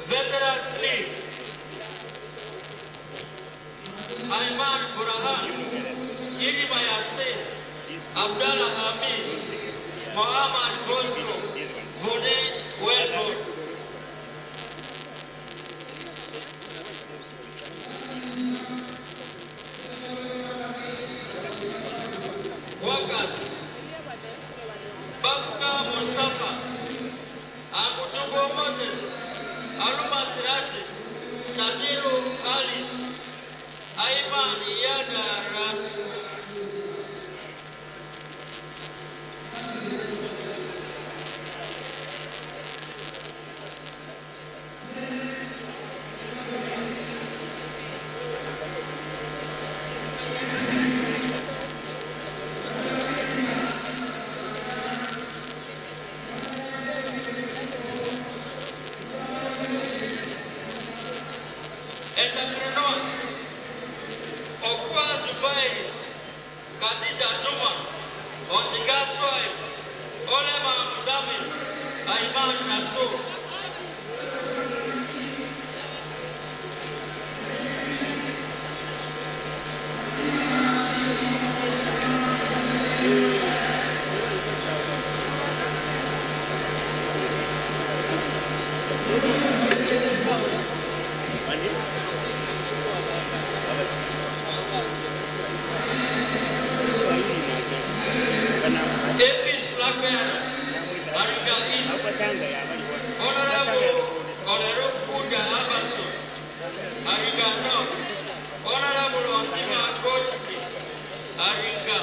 Speaker 21: Veterans League. Ayman Burhan, Irima Yassin, Abdallah Hamid, Mohammad Bosro, Vune Welbo. Workers, Babka Mustafa, Agudugo Moses, Aluma Siraji, Tajiru Ali, Aiman Iyada Ras. Entrepreneur Okwa Zubairi Khadija Juma Ondiga Swaib Olema Muzamil Aiman Rasul. AP's flag bearer, Mariga East, Honorable Oleru Kuda Abasu, Ariga North, Honorable Ontima Gochiki, Ariga,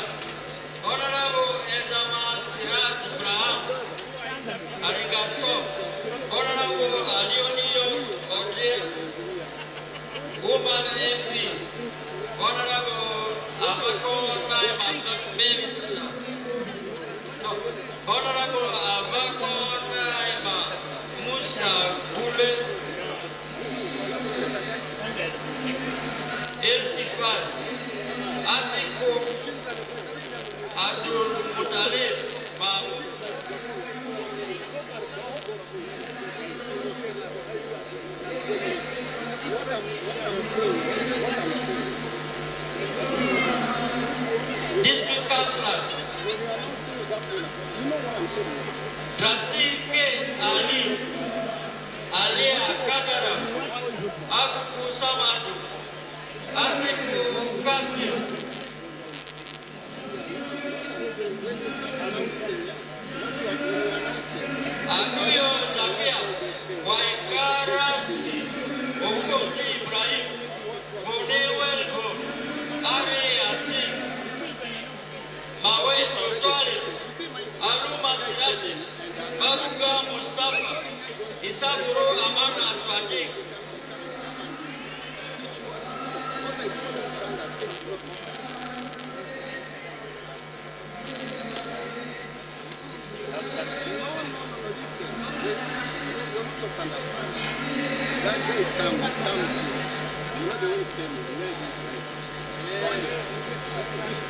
Speaker 21: Honorable Ezama Siraj Ibrahim, Ariga South, Honorable Alionio Odie, Woman MP, Honorable Abako Naima Mimsa, Honorable Abako Naima Musa Gule, LC5, Asiku Abdul Mutalib Mahmoud. District Councillors, Trasi K. Ali, Alia Kadara, Akuku Samadu, Asiku Kasim, Anuyo Zakia, Waikarasi, Okosi Ibrahim, Bone Welgo, Ari Asim, Maweto Twalib, Aruma Siraji, Babuga Mustafa, Isaburo Amana Swadik.
Speaker 4: That guy comes, you know the way it came, you know it is like. So, this,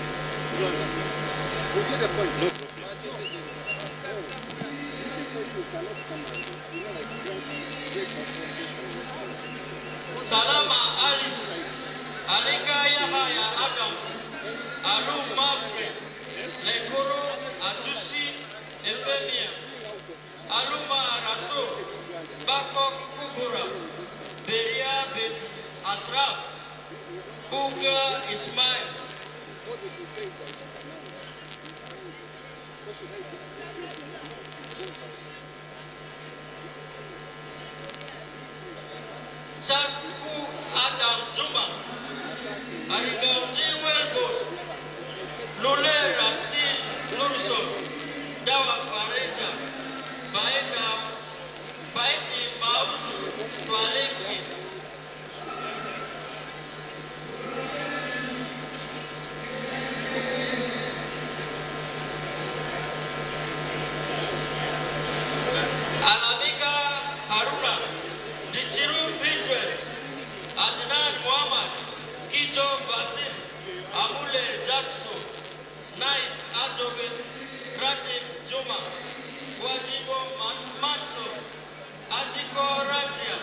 Speaker 4: you understand. You get the point. No problem. So, you cannot come and, you know, like, great confrontation with
Speaker 21: Salama Ali, Alika Yahaya Adams, Alu Mafre, Lekuru Atusi Efemia, Aluma Rasul, Bakok Kubura, Beria bin Asraf, Buga Ismail. Chaku Adam Zuma, Arigaudi Welbo, Lule Rasil Lurso, Dawa Fareta, Baeta, Baeti Mauzu, Twaliki. Alamika Haruna, Dichiru Bidwe, Adnan Muhammad, Kito Basil, Amule Jackson, Nice Adobe, Ratib Juma, Wajibo Manso, Atiko Razia,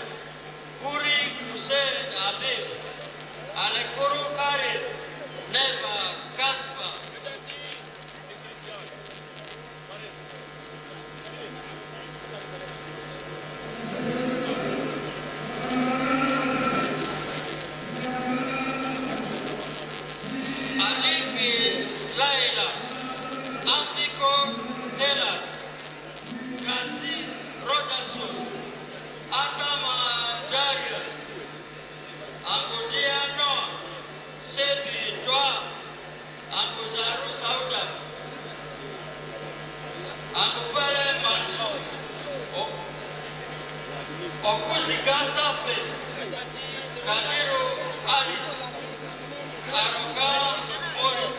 Speaker 21: Kuri Hussein Habib, Alekuru Haris, Neva Kaspa. Aliki Laila, Ambiko Tela, Kazi Rogerson, Atama Darius, Angudia Noah, Sebi Dwa, Anguzaru Sauda, Angupele Manso, Okusika Safe, Kadiru Alice, Aruka Morris.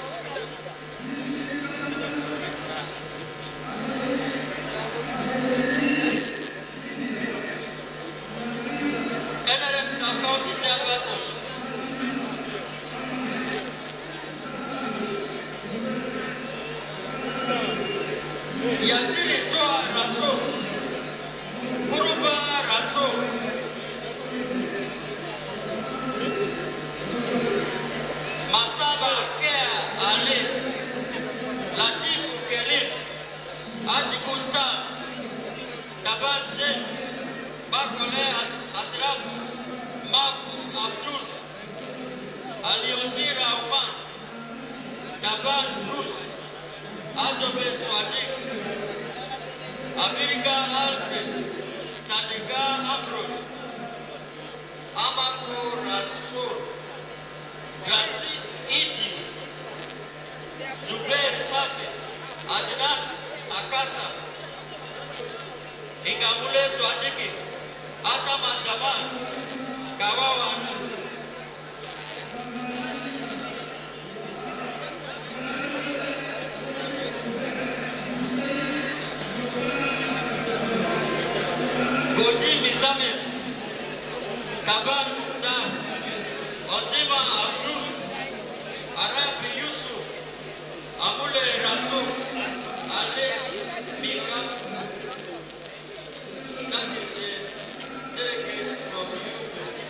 Speaker 21: NRM Sub-County Chairperson, Aliongira Oman, Taban Bruce, Azobe Swadik, Abiriga Alfred, Tadiga Ambrose, Amako Rasul, Gazi Idi, Zubair Safi, Adnan Akasa, Ingamule Swadiki, Atama Zaman, Kawawa Nasir. Godi Mizamel, Kaban Mukhtar, Onzima Abdul, Arabi Yusuf, Amule Rasul, Ale Mika, that is the delegate from Uganda.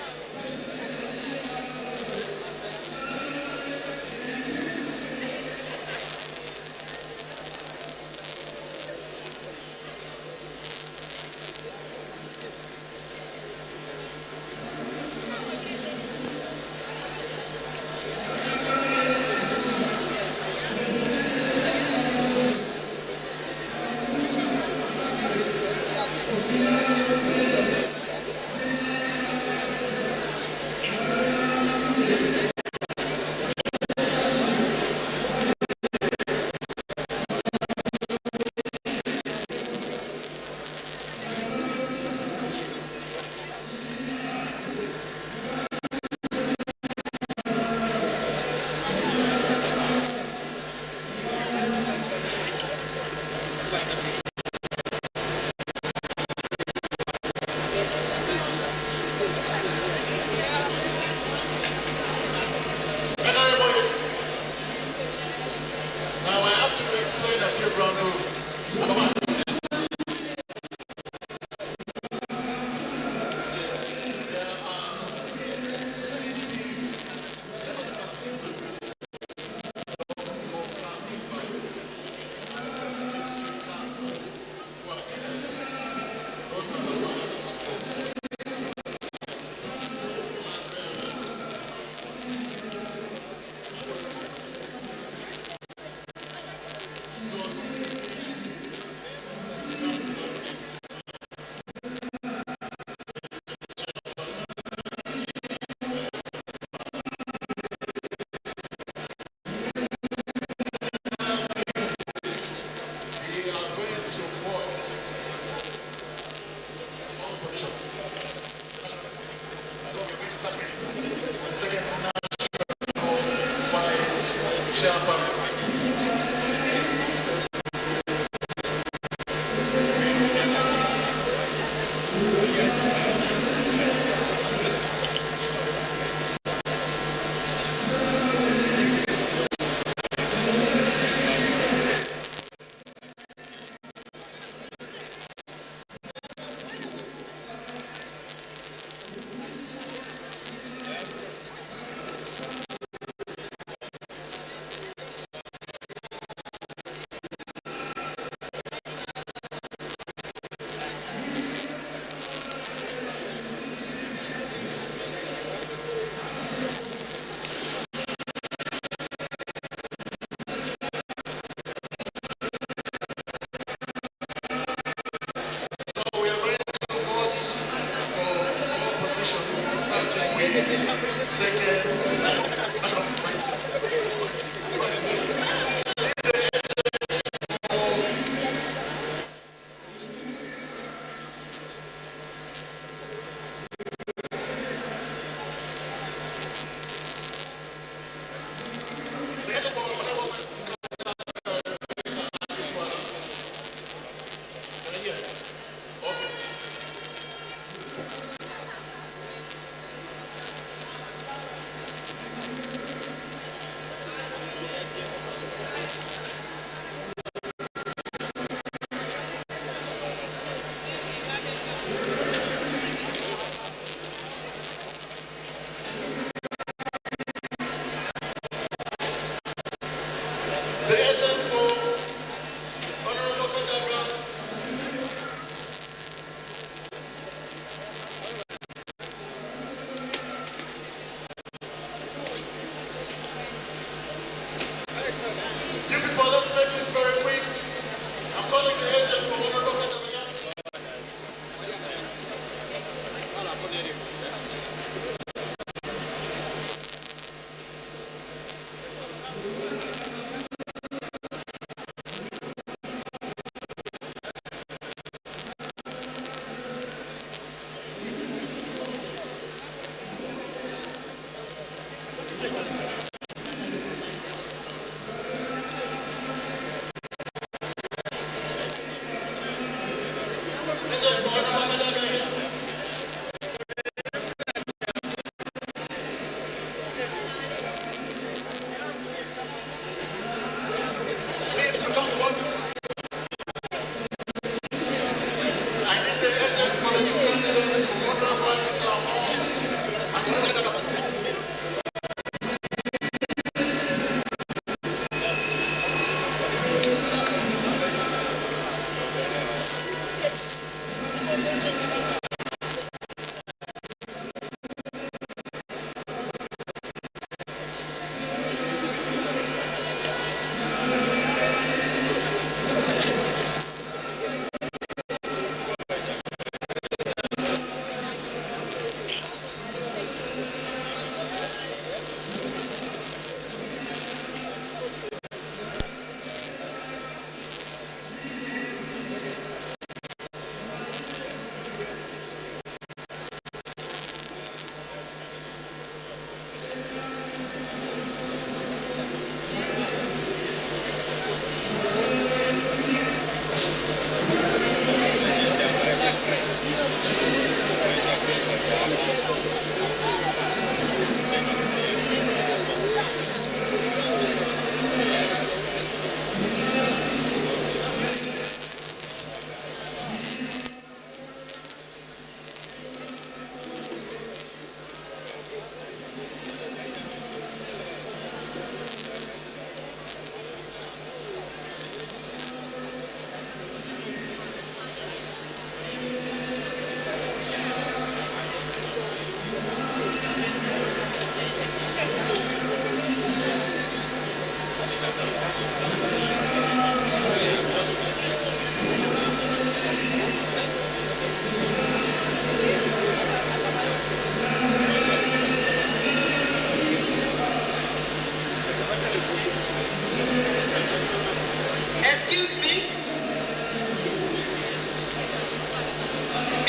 Speaker 3: Excuse me.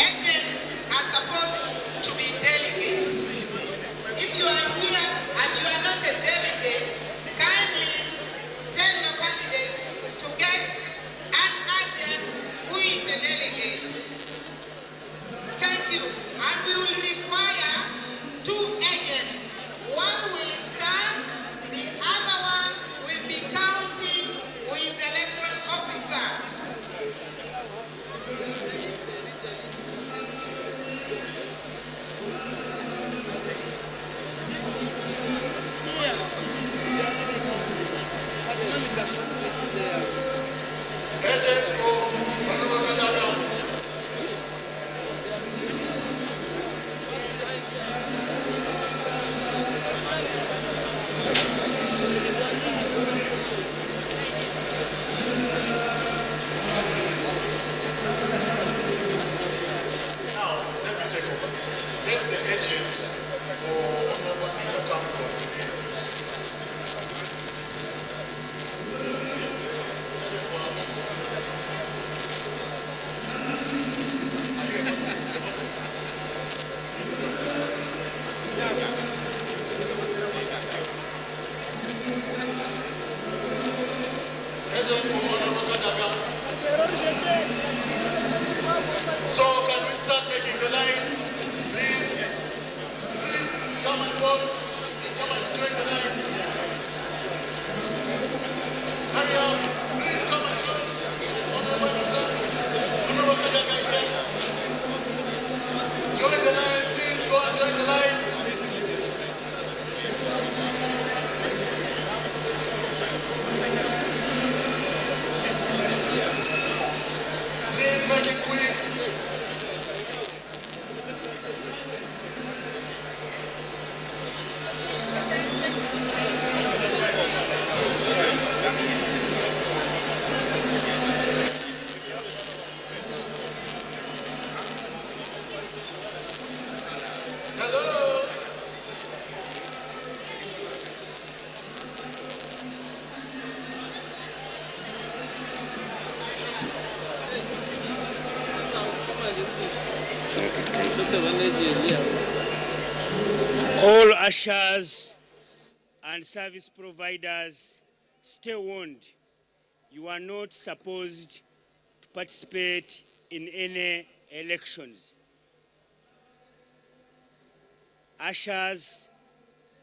Speaker 3: Agents are supposed to be delegates. If you are here and you are not a delegate, kindly tell your candidate to get an agent who is a delegate. Thank you. And we will require two agents. One will stand, the other one will be counting with the electoral officer.
Speaker 4: Agent for Honorable Kadaga. Now, let me take over. Let the agent for Honorable Peter come forward. Agent for Honorable Kadaga. So can we start making the lines? Please, please come and vote. Come and join the line. Hurry up. Please come and join. Honorable Honorable Kadaga again. Join the line. Please go and join the line. Please make it quick. Hello.
Speaker 20: All ushers and service providers, stay warned. You are not supposed to participate in any elections. Ushers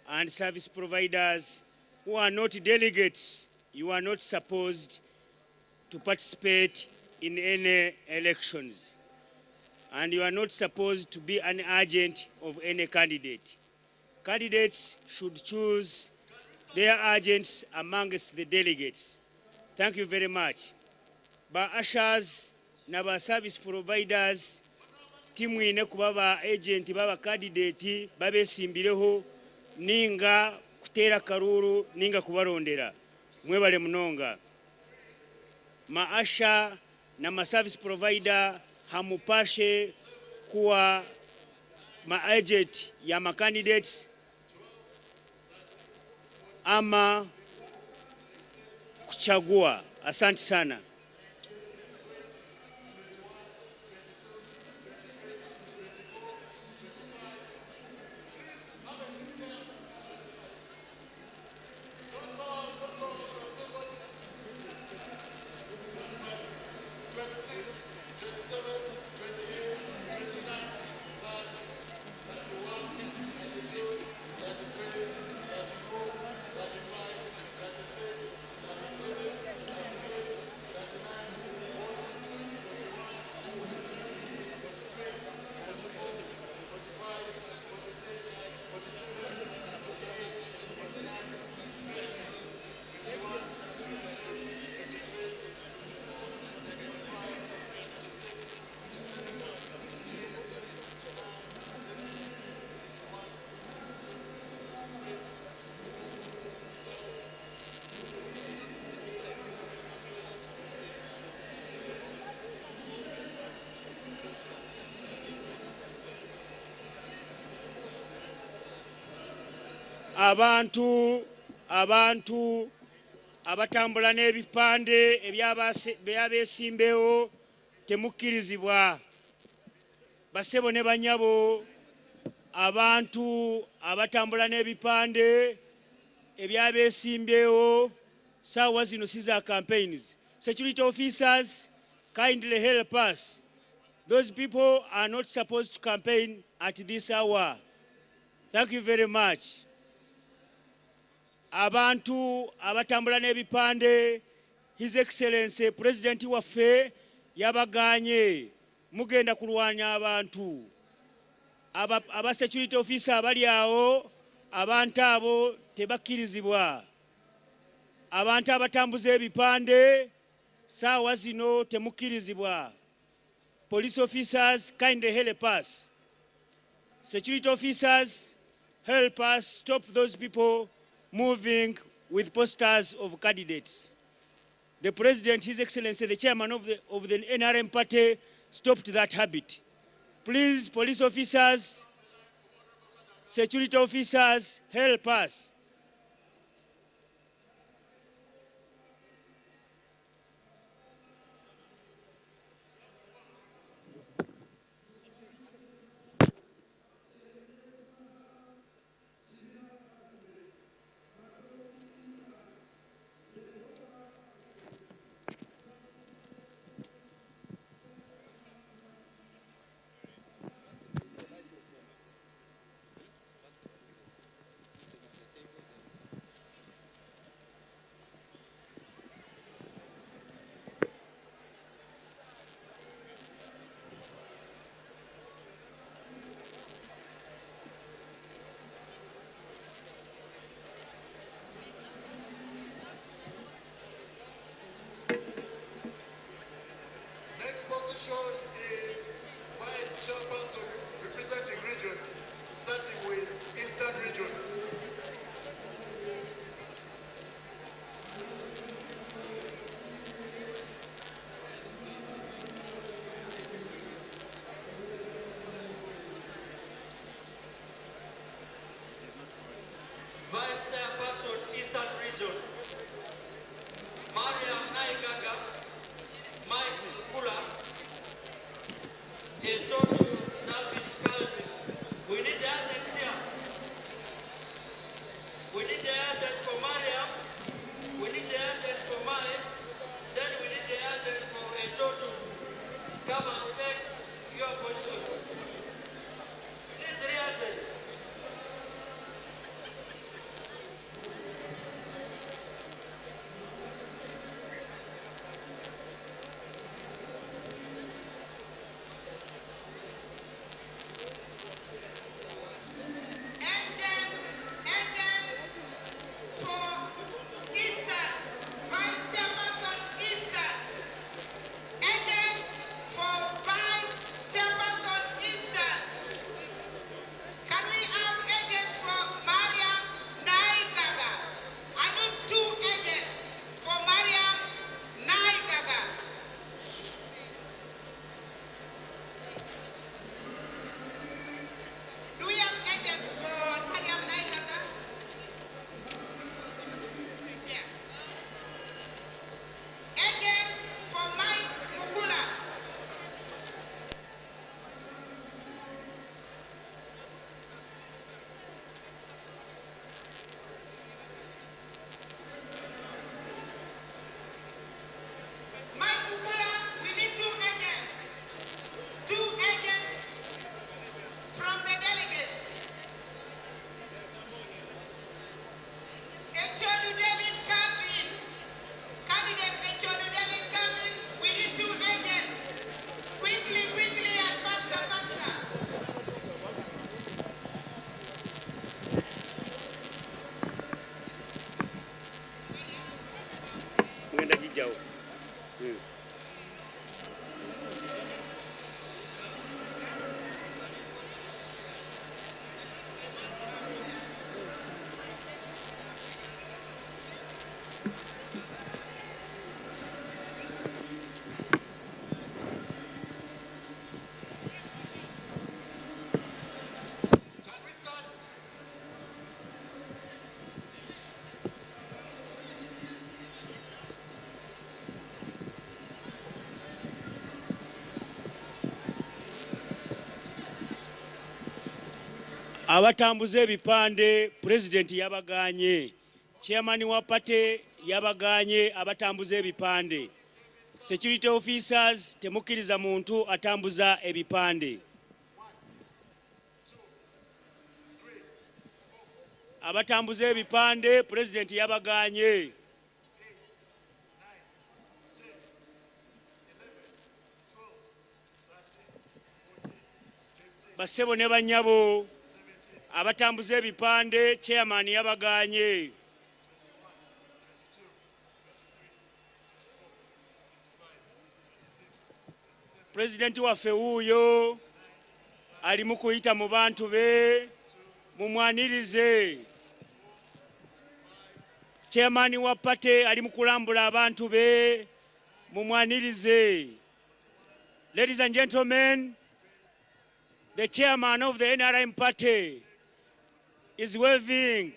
Speaker 20: and service providers who are not delegates, you are not supposed to participate in any elections. And you are not supposed to be an agent of any candidate. Candidates should choose their agents amongst the delegates. Thank you very much. Ba ushers na ba service providers Timwine kuba ba agenti b'abakandideti babesimbireho ninga kuteera akaruuru ninga kubarondera. Mwebale munonga. Ma usher na ma service provider hamupashe kuwa ma agent ya ma candidates ama kuchagua. Asante sana. Abantu abantu abatambula n'ebipande ebyabesimbewo temukkirizibwa. Basebo ne banyabo, abantu abatambula n'ebipande ebyabesimbewo saawa zino si za campaigns. Security officers, kindly help us. Those people are not supposed to campaign at this hour. Thank you very much. Abantu abatambula n'ebipande, His Excellency President waffe yabaganye, mugenda kulwanya abantu. Aba security officer abali awo, abantu abo tebakkirizibwa. Abantu abatambuza ebipande saawa zino temukkirizibwa. Police officers, kindly help us. Security officers, help us stop those people moving with posters of candidates. The President, His Excellency, the chairman of the NRM party, stopped that habit. Please, police officers, security officers, help us.
Speaker 2: Position is Vice Chairperson representing regions, starting with Eastern Region.
Speaker 21: Vice Chairperson, Eastern Region, Mariam Naigaga, Mike Mukula, Etoto David Calvin. We need the agents here. We need the agent for Mariam. We need the agent for Mike. Then we need the agent for Etoto. Come and take your position. We need 3 agents.
Speaker 20: Abatambuza ebipande Pulezidenti yabagaanye, Chairman wa party yabagaanye abatambuza ebipande. Security officers temukkiriza muntu atambuza ebipande. Abatambuza ebipande Pulezidenti yabagaanye. Bassebo ne bannyabo abatambuza ebipande Chairman yabagaanye. Pulezidenti waffe wuuyo ali mu kuyita mu bantu be, mumwanirize. Chairman wa party ali mu kulambula abantu be, mumwanirize. Ladies and gentlemen, the chairman of the NRM party is waving,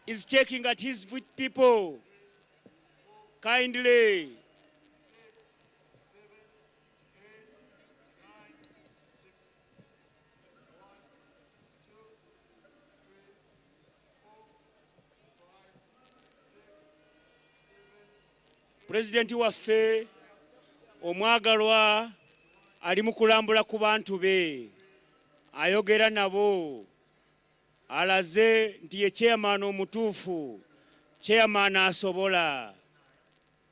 Speaker 20: is checking at his people. Kindly. Pulezidenti waffe omwagalwa ali mu kulambula ku bantu be, ayogera nabo, alaze nti ye chairman omutuufu, chairman asobola.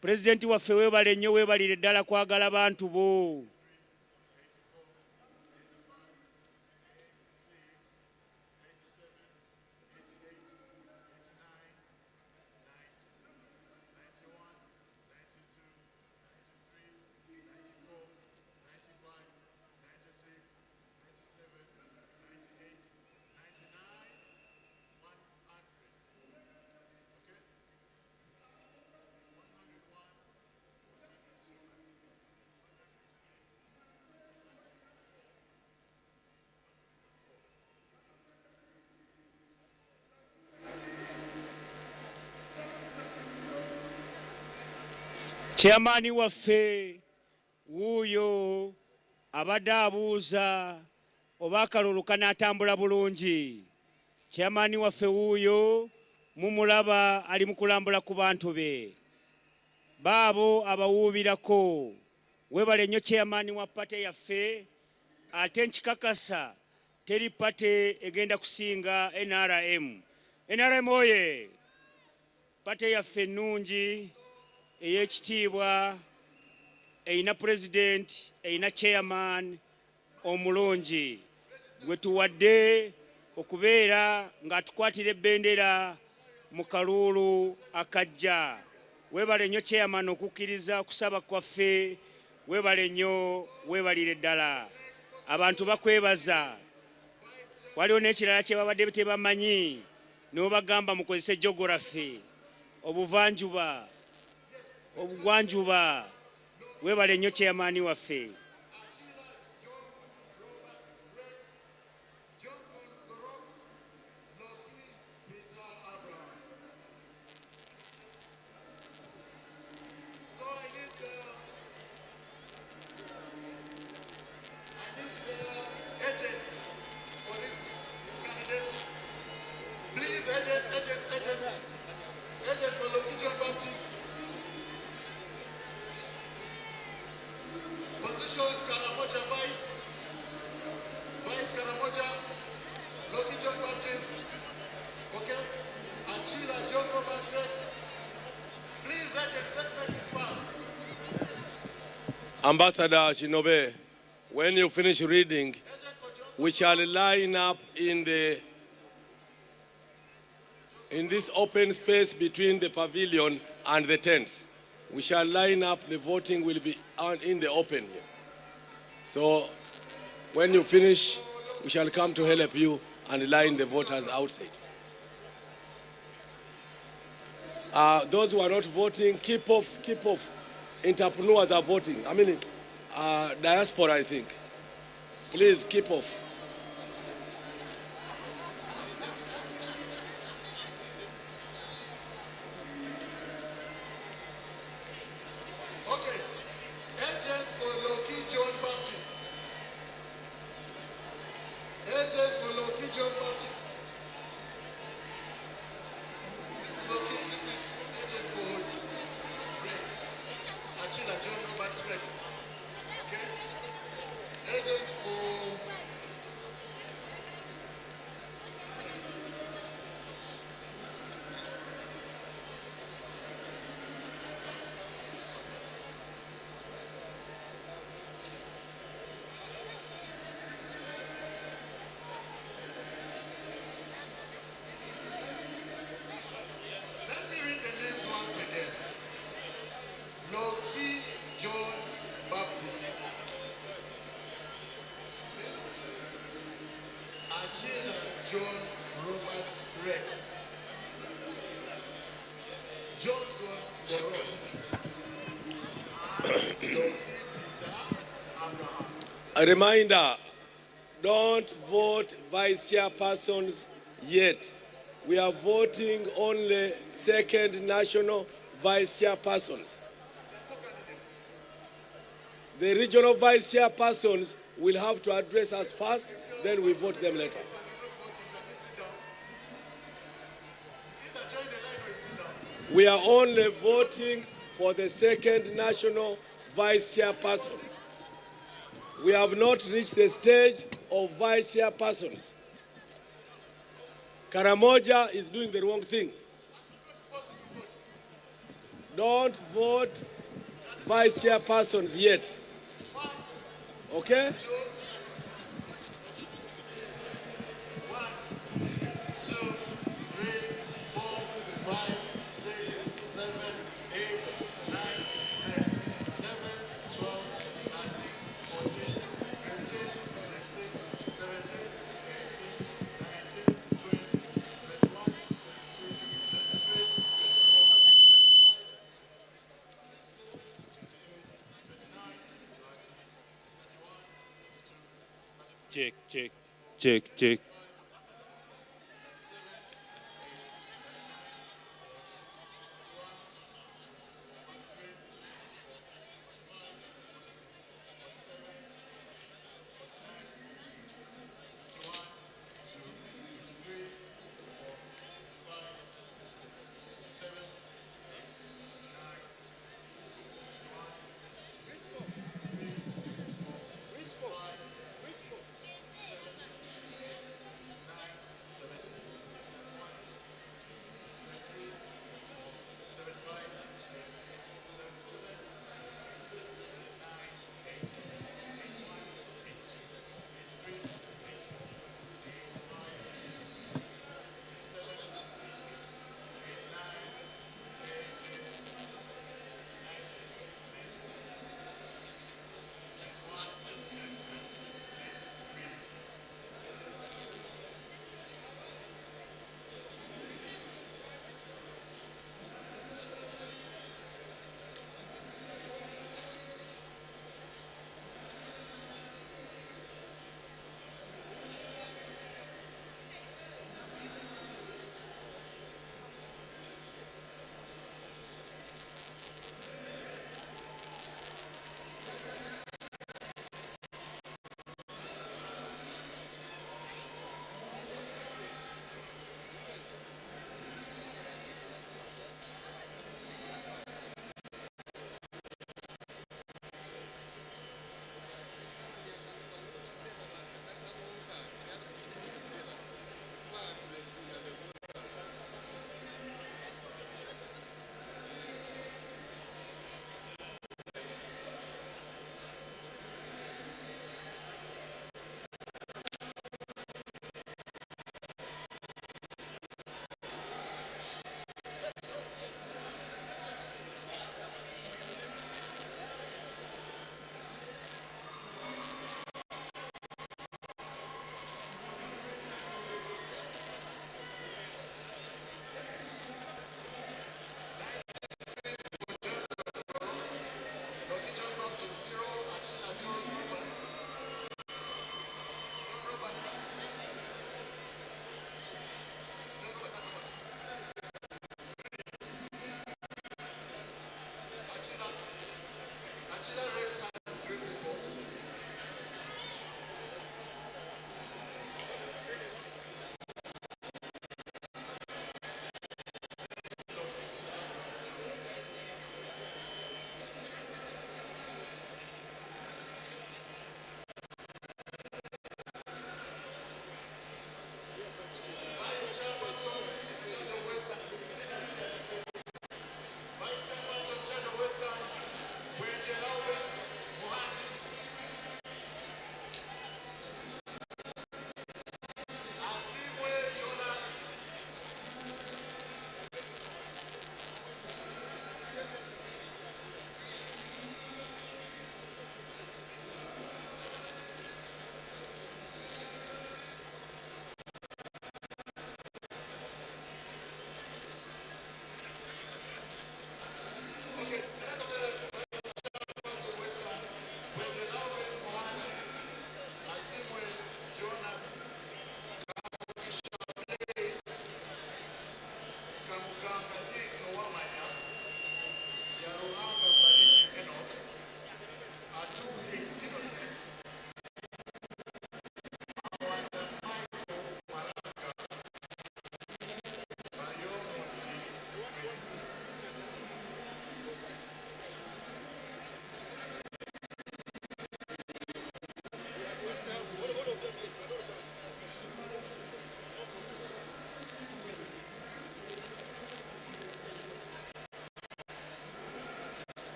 Speaker 20: Pulezidenti waffe weebale nnyo, weebalire ddala kwagala bantu bo. Chairman waffe wuuyo abadde abuuza oba akalulu kanaatambula bulungi. Chairman waffe wuuyo mumulaba ali mu kulambula ku bantu be, baabo abawuubirako. Weebale nnyo chairman wa party yaffe, ate nkikakasa teri party egenda kusinga NRM. NRM oye! Party yaffe ennungi ey'ekitiibwa, erina president, erina chairman omulungi gwe tuwadde okubeera ng'atukwatira ebendera mu kaluulu akajja. Weebale nnyo chairman okukkiriza okusaba kwaffe, weebale nnyo, weebalire ddala. Abantu bakwebaza. Waliwo n'ekirala kye babadde tebamanyi, n'obagamba mukozese geography, obuvanjuba, obugwanjuba. Weebale nnyo chairman waffe.
Speaker 2: Please, agents, agents, agents, agent for Lokijon Baptist. Position Karamoja Vice, Vice Karamoja, Lokijon Baptist. Okay, Achila John Robert Rex. Please, agents, let's make this fast.
Speaker 6: Ambassador Shinobe, when you finish reading, we shall line up in this open space between the pavilion and the tents. We shall line up, the voting will be on in the open here. So when you finish, we shall come to help you and line the voters outside. Those who are not voting, keep off, keep off. Entrepreneurs are voting. I mean, diaspora, I think. Please keep off.
Speaker 2: Okay. Agent for Loki John Baptist. Achila John Roberts Rex. Johnson Boron.
Speaker 6: A reminder, don't vote vice chairpersons yet. We are voting only second national vice chairpersons. The regional vice chairpersons will have to address us first, then we vote them later. We are only voting for the second national vice chairperson. We have not reached the stage of vice chairpersons. Karamoja is doing the wrong thing. Don't vote vice chairpersons yet. Okay?
Speaker 2: Two, three, four, five, six, seven, eight, nine, 10, 11, 12, 13, 14, 15, 16, 17, 18, 19, 20, 21, 22, 23, 24, 25,
Speaker 5: Check, check, check, check.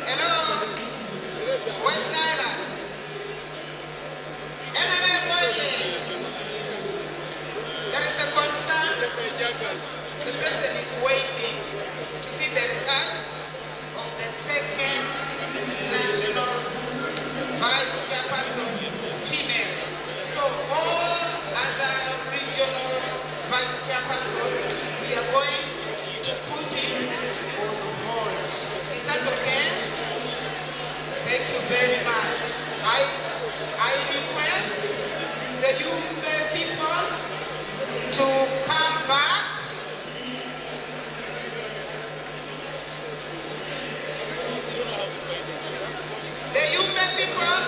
Speaker 3: Hello, West Island. NRM oye. There is a concern. The president is waiting to see the results of the second national vice chairperson female. So all other regional vice chairpersons, we are going to put it on hold. Is that okay? Thank you very much. I request the Yumbe people to come back. The Yumbe people,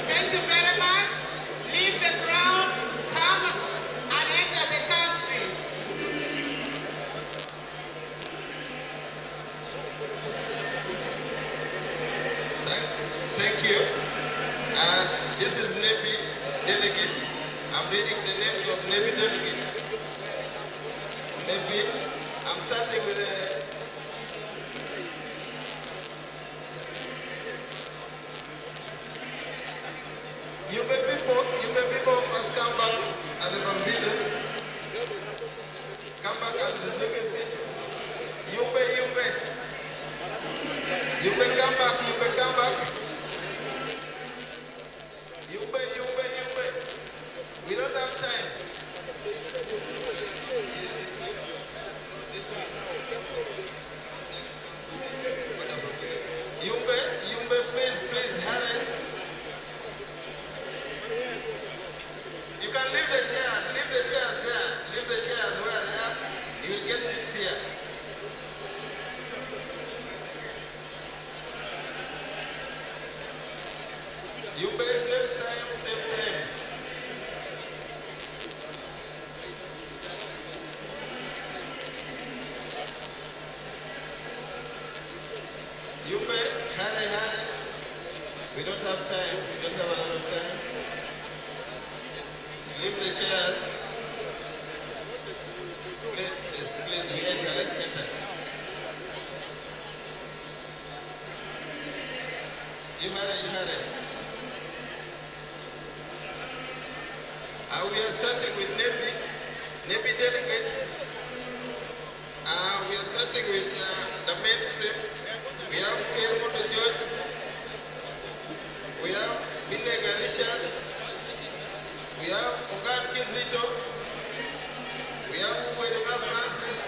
Speaker 3: thank you very much. Leave the ground, come and enter the country.
Speaker 2: Thank you. This is Nebi delegate. I'm reading the names of Nebi delegate. Nebi, I'm starting with the You may people, you may people must come back as a pavilion. Come back as the second seat. You may, you may. You may come back, you may come back. You may, you may, you may. We don't have time. You may, please, please, hurry. You can leave the chairs, leave the chairs there, leave the chairs where they are. You will get it here. You may save time, save time. You may hurry, hurry. We don't have time. We don't have a lot of time. Leave the chairs. Please, please, please, we enter. Let's enter. You hurry, you hurry. We are starting with Navy, Navy delegate. We are starting with the mainstream. We have Kermoto George. We have Binega Richard. We have Ogan Kizito. We have Uwerima Francis.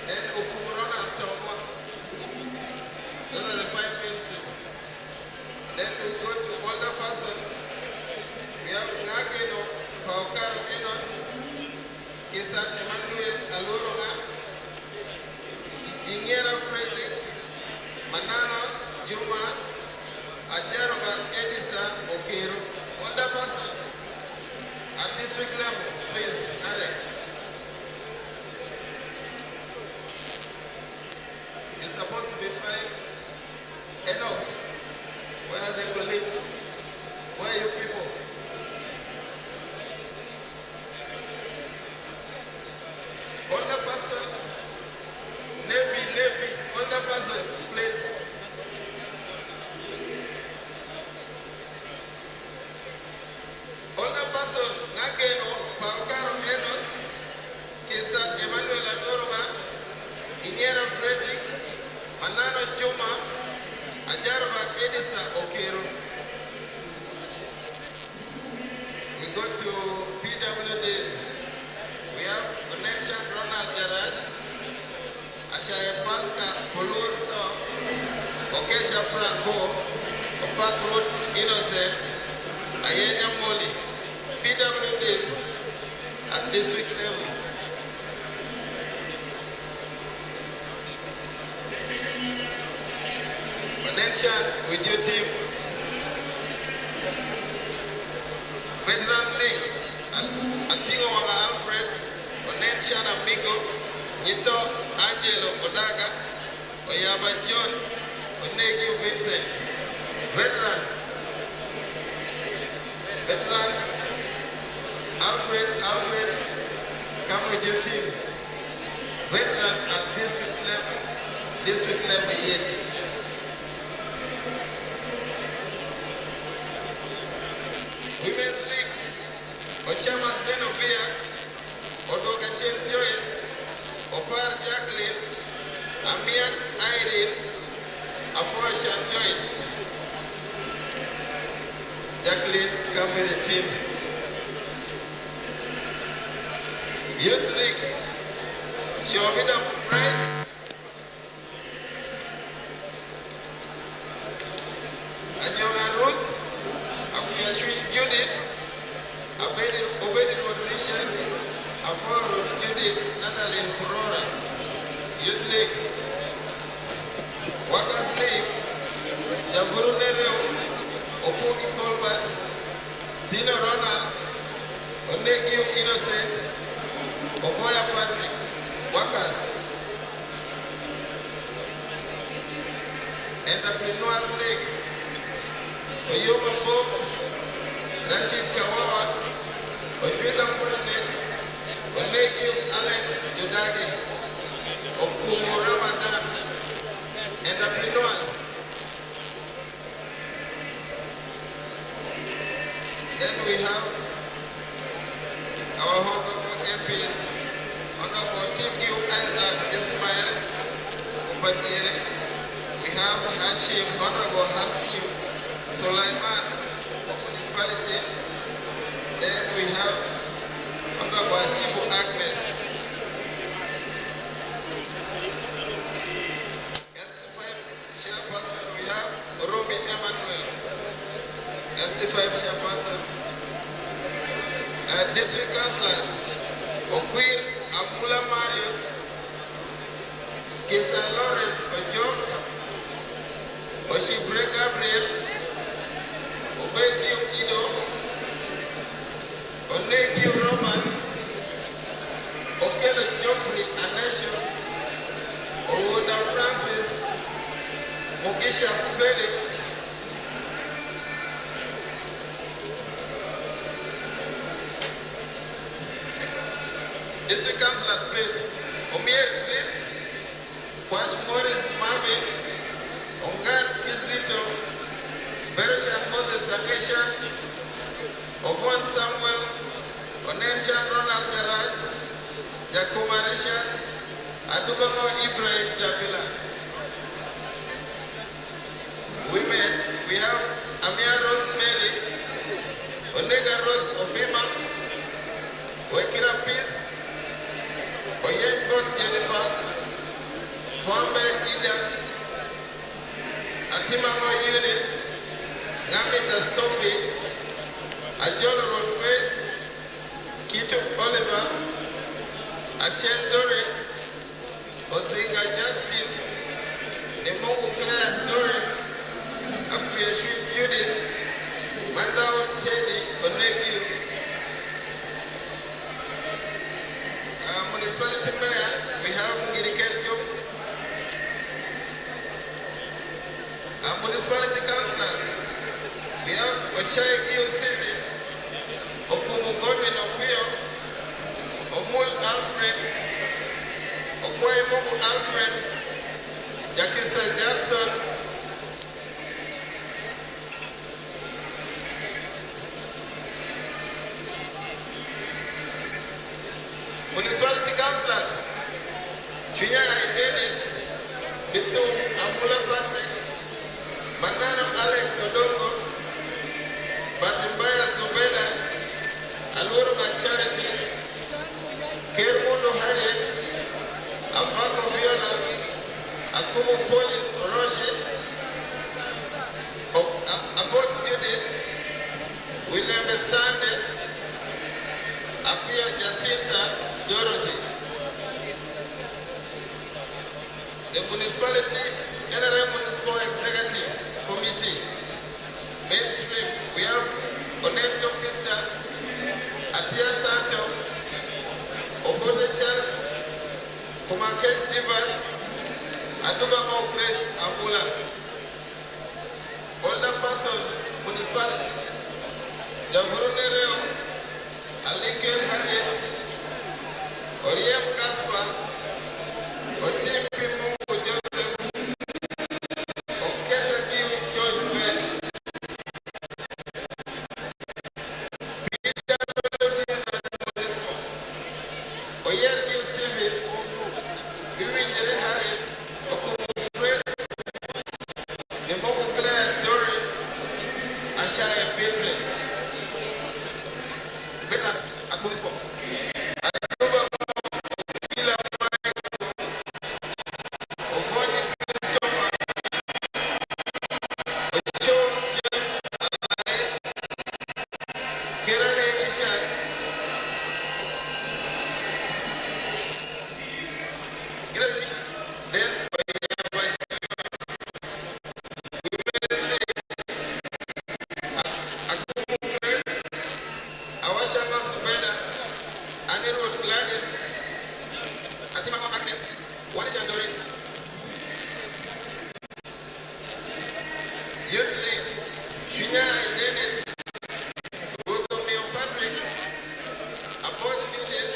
Speaker 2: Then Okumurona Toma. Those are the five mainstream. Then we go to older person. We have Ngageno Paokaro Enon. Kisa Emmanuel Aluronga. Ingera Frederick. Manano Juma. Ajaroba Edisa Okero. Older person. At district level, please, Alex. It's supposed to be five. Enoch, where are the colleagues? Where are you people? Older person, Navy, Navy, older person, please. Older person, Ngakeno, Paokaro Enos, Kisa Emmanuel Adoroma, Inyera Frederick, Manano Juma, Ajarova Edisa Okero. We go to PWD. We have Connection Ronald Jarash, Ashaya Pasca Polurto, Okesha Franco, Opak Road Innocent, Ayenya Moli, PWD at district level. Connection with your team. Veteran League, Atingo Wanga Alfred, Onenchan Amigo, Nito Angelo Odaga, Oyaba John, Onegi Vincent. Veteran. Veteran Alfred Alfred, come with your team. Veteran at district level yet. Women's League, Ochama Zenobia, Odoka Shen Joyce, Opar Jacqueline, Amian Irene, Afosha Joyce. Jacqueline, come with the team. Youth League, Shomina Price, Anyonga Ruth, Akuyashui Judith, Obedi Patricia, Aforo Judith, Natalie Furora, Youth League, Workers League, Jaburu Nereu, Opoki Colbert, Dino Ronald, Onegio Innocent, Okoya Patrick, Workers. Entrepreneurs League, Oyoma Bob, Rashid Kawawa, Ojuita President, Onegio Alex Jodagi, Okumu Ramadan, Entrepreneurs. Then we have our honorable MPs, Honorable T.Q. Isaac Ismail Ubatire. We have Hashim, Honorable Hashim Sulaiman of Municipality. Then we have Honorable Hashimu Ahmed. ST5 Chairperson, we have Romy Emmanuel. ST5 Chairperson. District Councillors, Okwir Amula Marius, Kisa Lawrence Ojok, Oshibre Gabriel, Obediu Ido, Onegiu Roman, Okelo Geoffrey Anesho, Owona Francis, Mugisha Felix, District Councillors, please. Omiel, please. Kwash Morris Marvin, Ongar Kizito, Beresha Moses Zakesha, Ovon Samuel, Onensha Ronald Garage, Jakuma Richard, Adubamo Ibrahim Jabila. Women, we have Amia Rose Mary, Onega Rose Obima, Wekira Peace, Oyengot Jennifer, Kwambe Ida, Atimamo Eunice, Ngamita Sophie, Ajolo Rodwe, Kitu Oliver, Ashen Dore, Ozinga Justin, Nemungu Claire Dore, Akuyeshu Judith, Mandao Teddy Onegi. Municipality Mayor, we have Ngiriken Job. Municipality Councillor, we have Ochai Gio Okumu Godwin Opio, Omul Alfred, Okwai Mungu Alfred, Jakisa Jackson, Municipality Councillors, Chinya Dennis, Bitu Amula Patrick, Manano Alex Odongo, Batimbaya Zubeda, Aluru Charity, Kermundo Harriet, Afako Viola, Akumu Pauline Oroche, Abot Judith, William Sande, Apia Jacinta Dorothy. The municipality, NRM Municipal Executive Committee, mainstream, we have Oneto Peter, Atia Sancho, Obote Charles, Kumaket Divan, Aduba Grace Abula. Boniface, Javurune Reo, Alikel Harriet, Oriem Gaspar, Otimpi Mungu Joseph, Okesha Giu George Ben, Peter Oyer Giu Stephen, Biwinjere Harriet, Okumu Fred, Nimoku Claire Doris, Ashaya Mildred, Bena Akulipo, Aduba Mokila Michael, Ogonyi Christopher, Ocho James Alaye, Kerale Ishak, Kerale Ishak, then Awashama Zubeda, Anirudh Gladys, Atimama Agnes, Walisha Doris, Youth League, Junior Dennis, Rutomio Patrick, Apos Julius,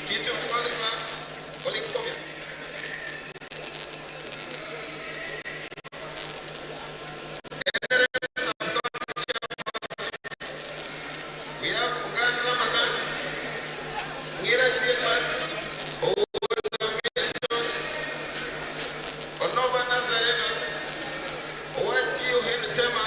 Speaker 2: Kitu Oliver, Olikomia. We have Ugan Ramadan, Ngira Jefat, Owuza Milton, Onova Nazareno, Owaji Henry Sema,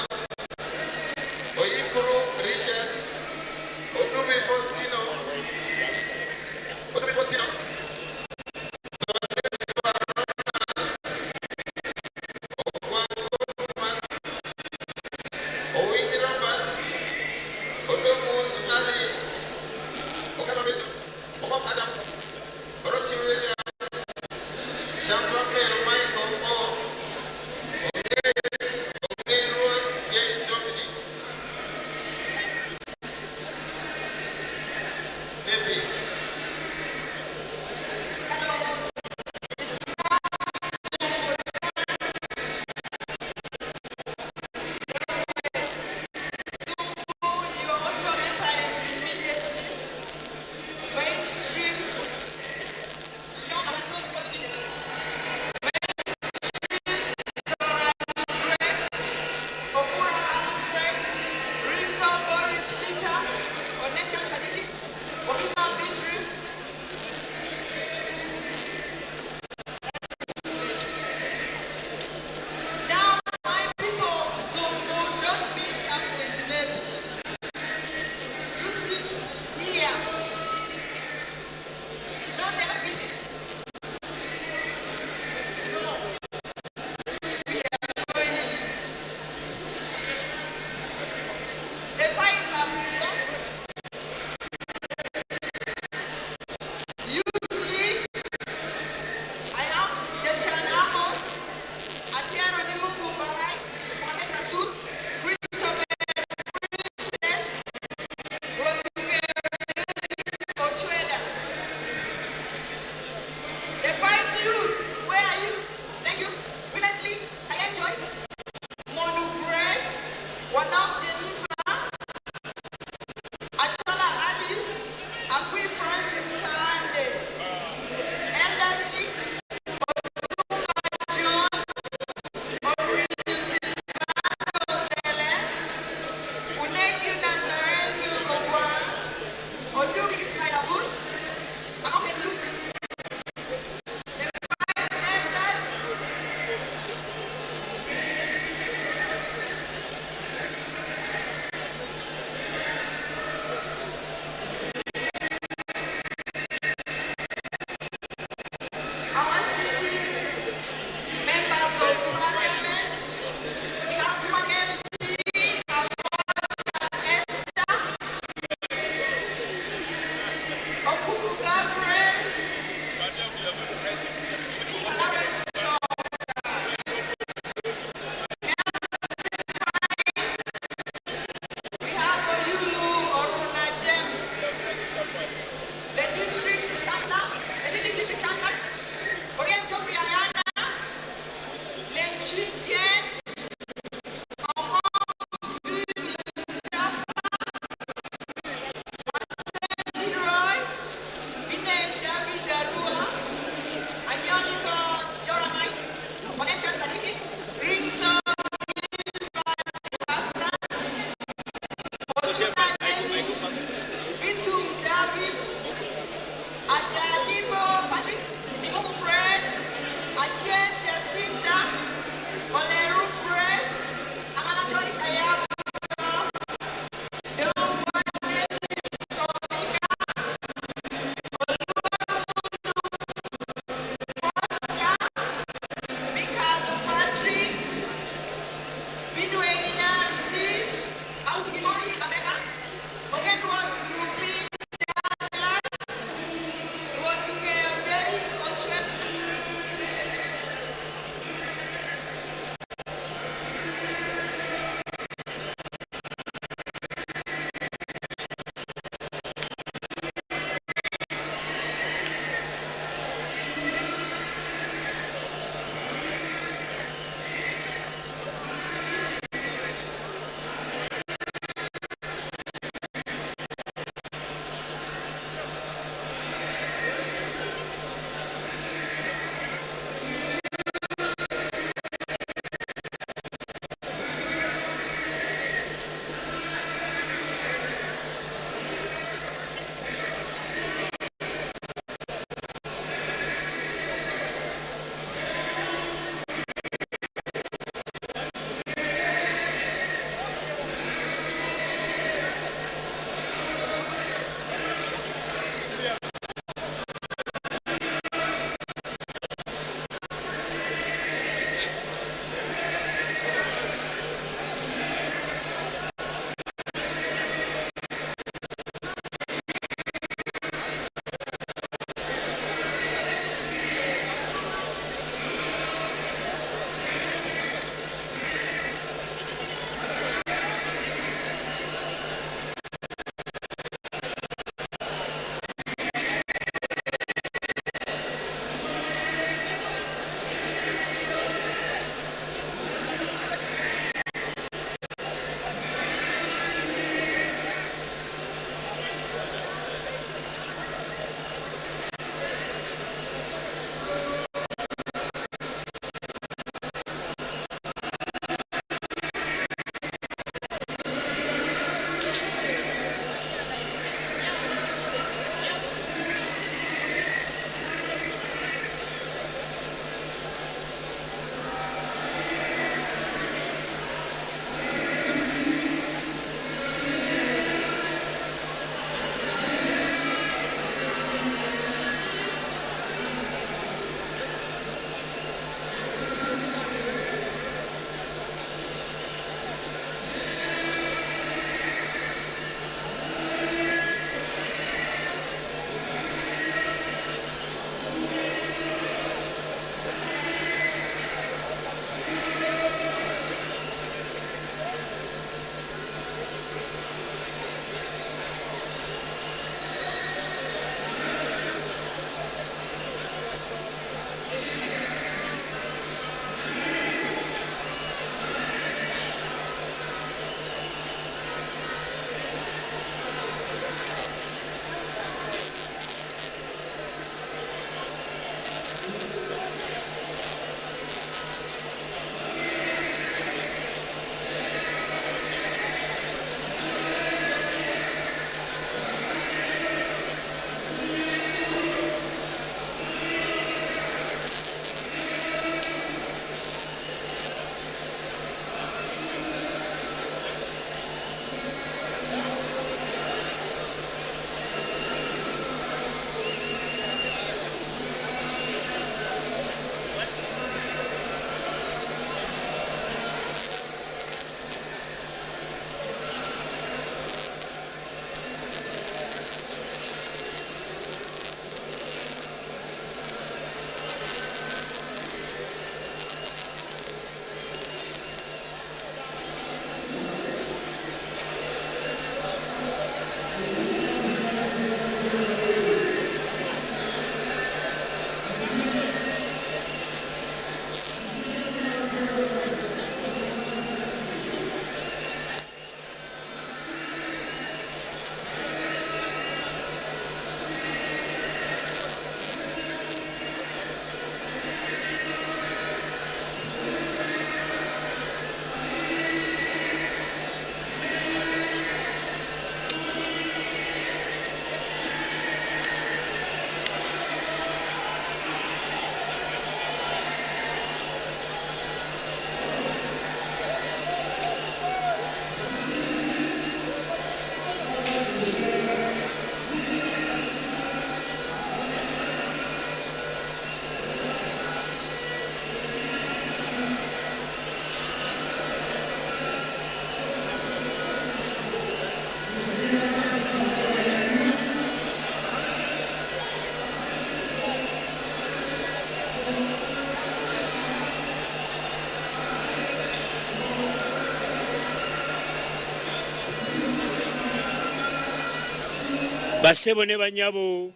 Speaker 20: Bassebo ne bannyabo,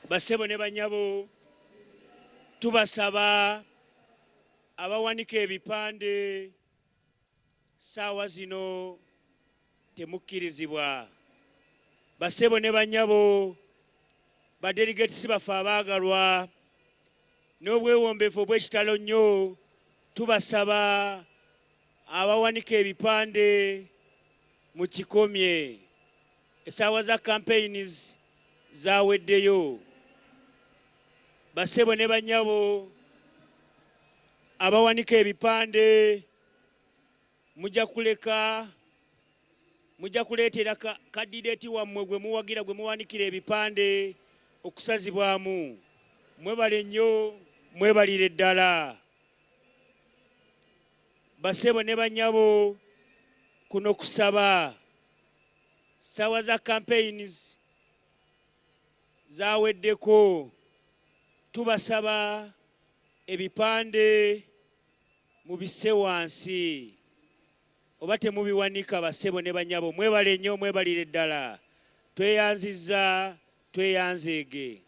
Speaker 20: bassebo ne bannyabo, tubasaba abawanika ebipande ssaawa zino temukkirizibwa. Bassebo ne bannyabo, ba delegates baffe abaagalwa, n'obwewombeefu obw'ekitalo nnyo tubasaba abawanika ebipande mukikomye. Essaawa za campaigns zaweddeyo. Bassebo ne bannyabo abawanika ebipande mujja kuleka mujja kuleetera kandidate wammwe gwe muwagira gwe muwanikira ebipande okusazibwamu. Mwebale nnyo, mwebalire ddala. Bassebo ne bannyabo, kuno kusaba. Ssaawa za campaigns zaweddeko. Tubasaba ebipande mubisse wansi oba temubiwanika. Bassebo ne bannyabo, mwebale nnyo, mwebalire ddala. Tweyanzizza, tweyanzeege.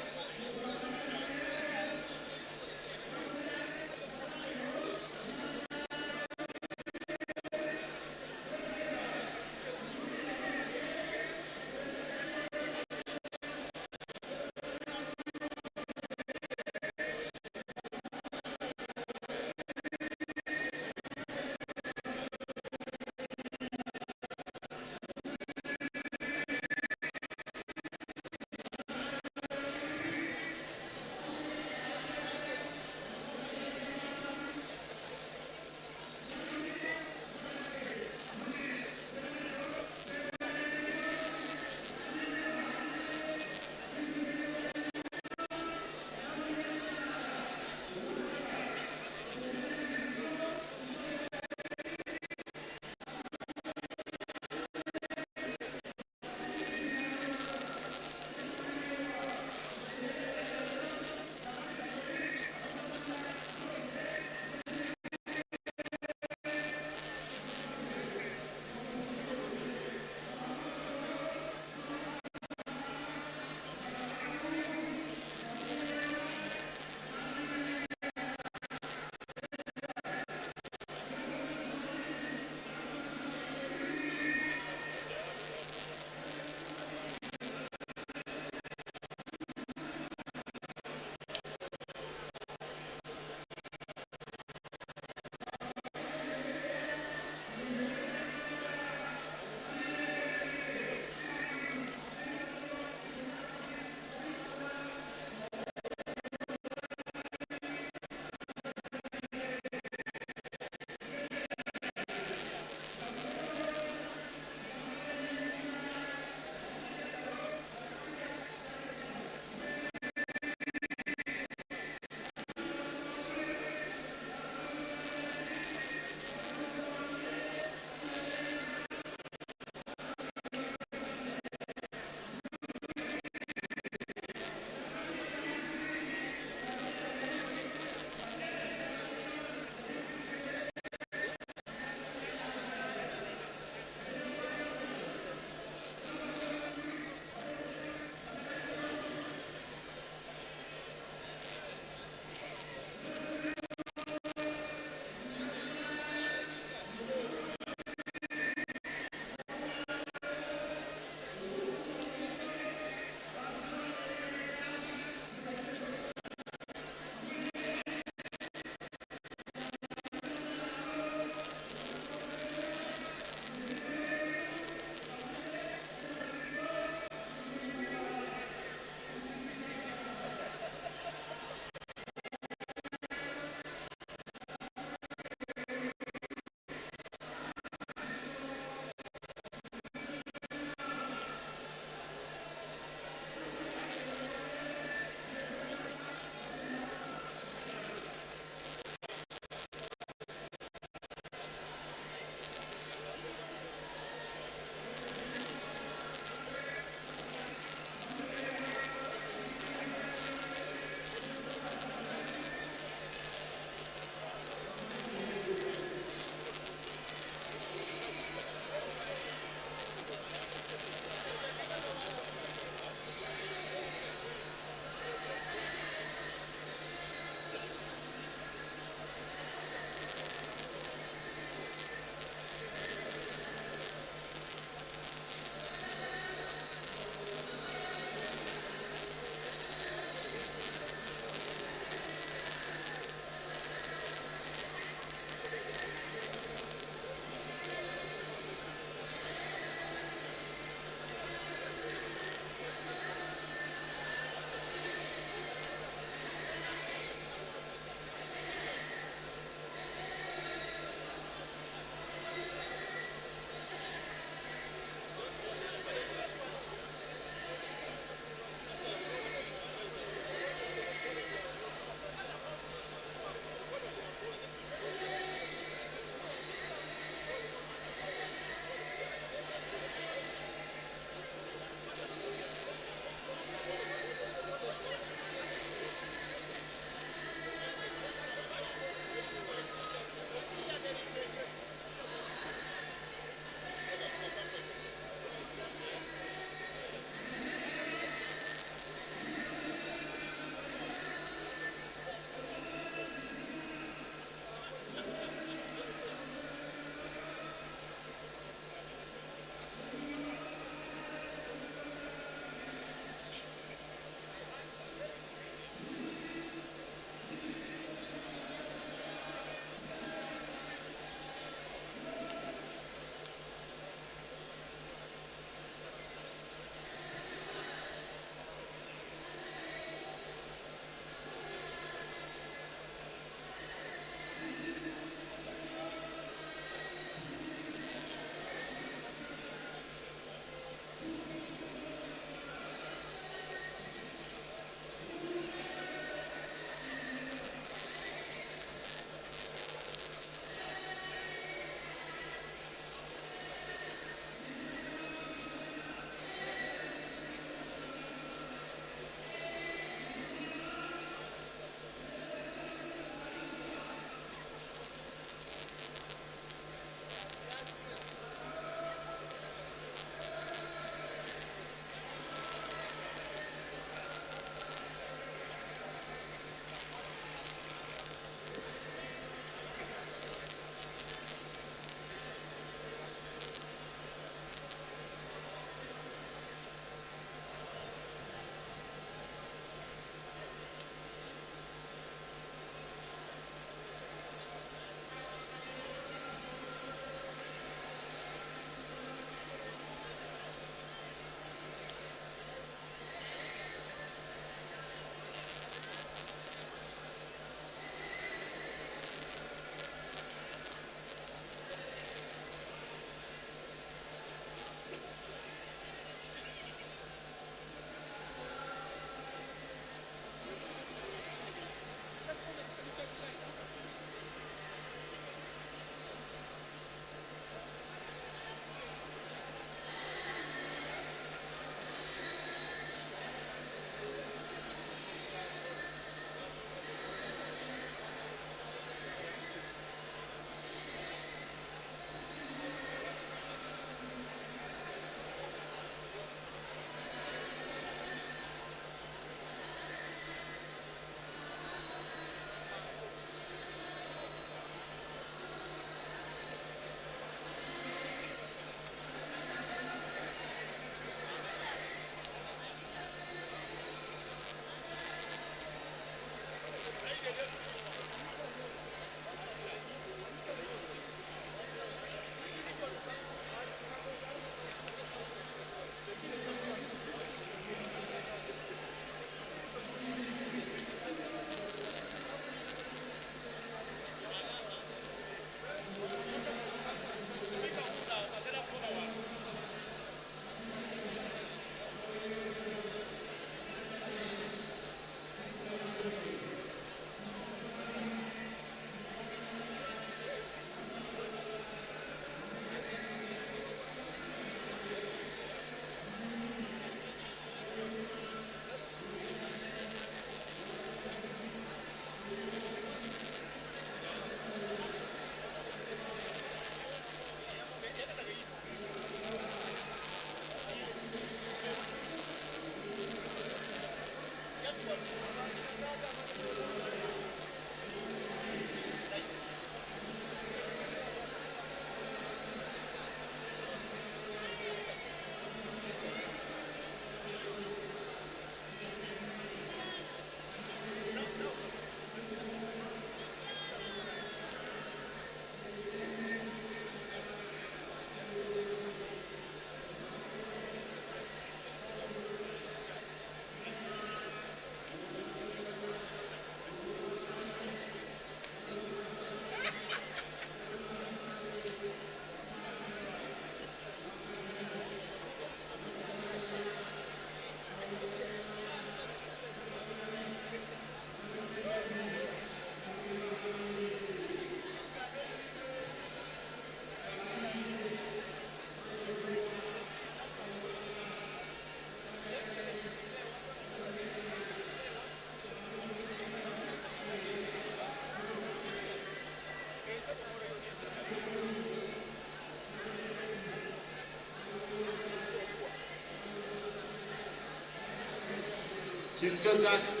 Speaker 2: Kizito Zack.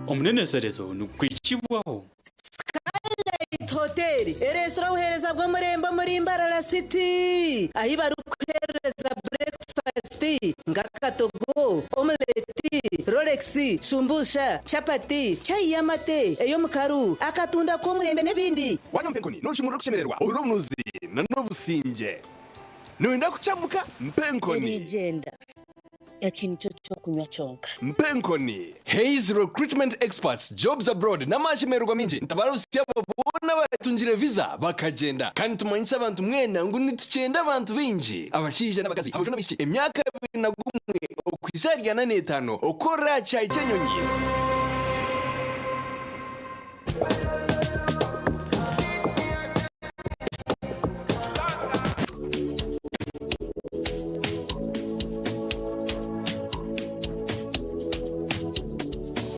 Speaker 5: Omuneneserezo nigukwikibwaho.
Speaker 7: Skylight Hotel ereetsire obuheereza bw'omurembe omuri Mbarara City ahi barikuheereza burekufasiti nk'akatogo, omuleti, rolex, shumbusha, chapati, chai y'amate, ey'omukaru, akatunda k'omurembe n'ebindi.
Speaker 22: Waanywa Mpa Enkoni, nooshumurura okushemererwa, ohurira obunuzi n'obusingye. Nooyenda kukyamuka? Mpa Enkoni.
Speaker 23: Eriigyenda. Eki nikyo ky'okunywa kyonka.
Speaker 22: Mpa Enkoni. Hays Recruitment Experts, Jobs Abroad n'amashemererwa maingi nitabarutsya abo boona abaratungire visa bakagyenda. Kandi nitumanyisa abantu mwena ngu nitukyenda abantu baingi, abashaija n'abakazi, aboojo n'abaishiki, emyaka 21 okuhitsya ahari 45 okukora aha kishaayi ky'enyonyi.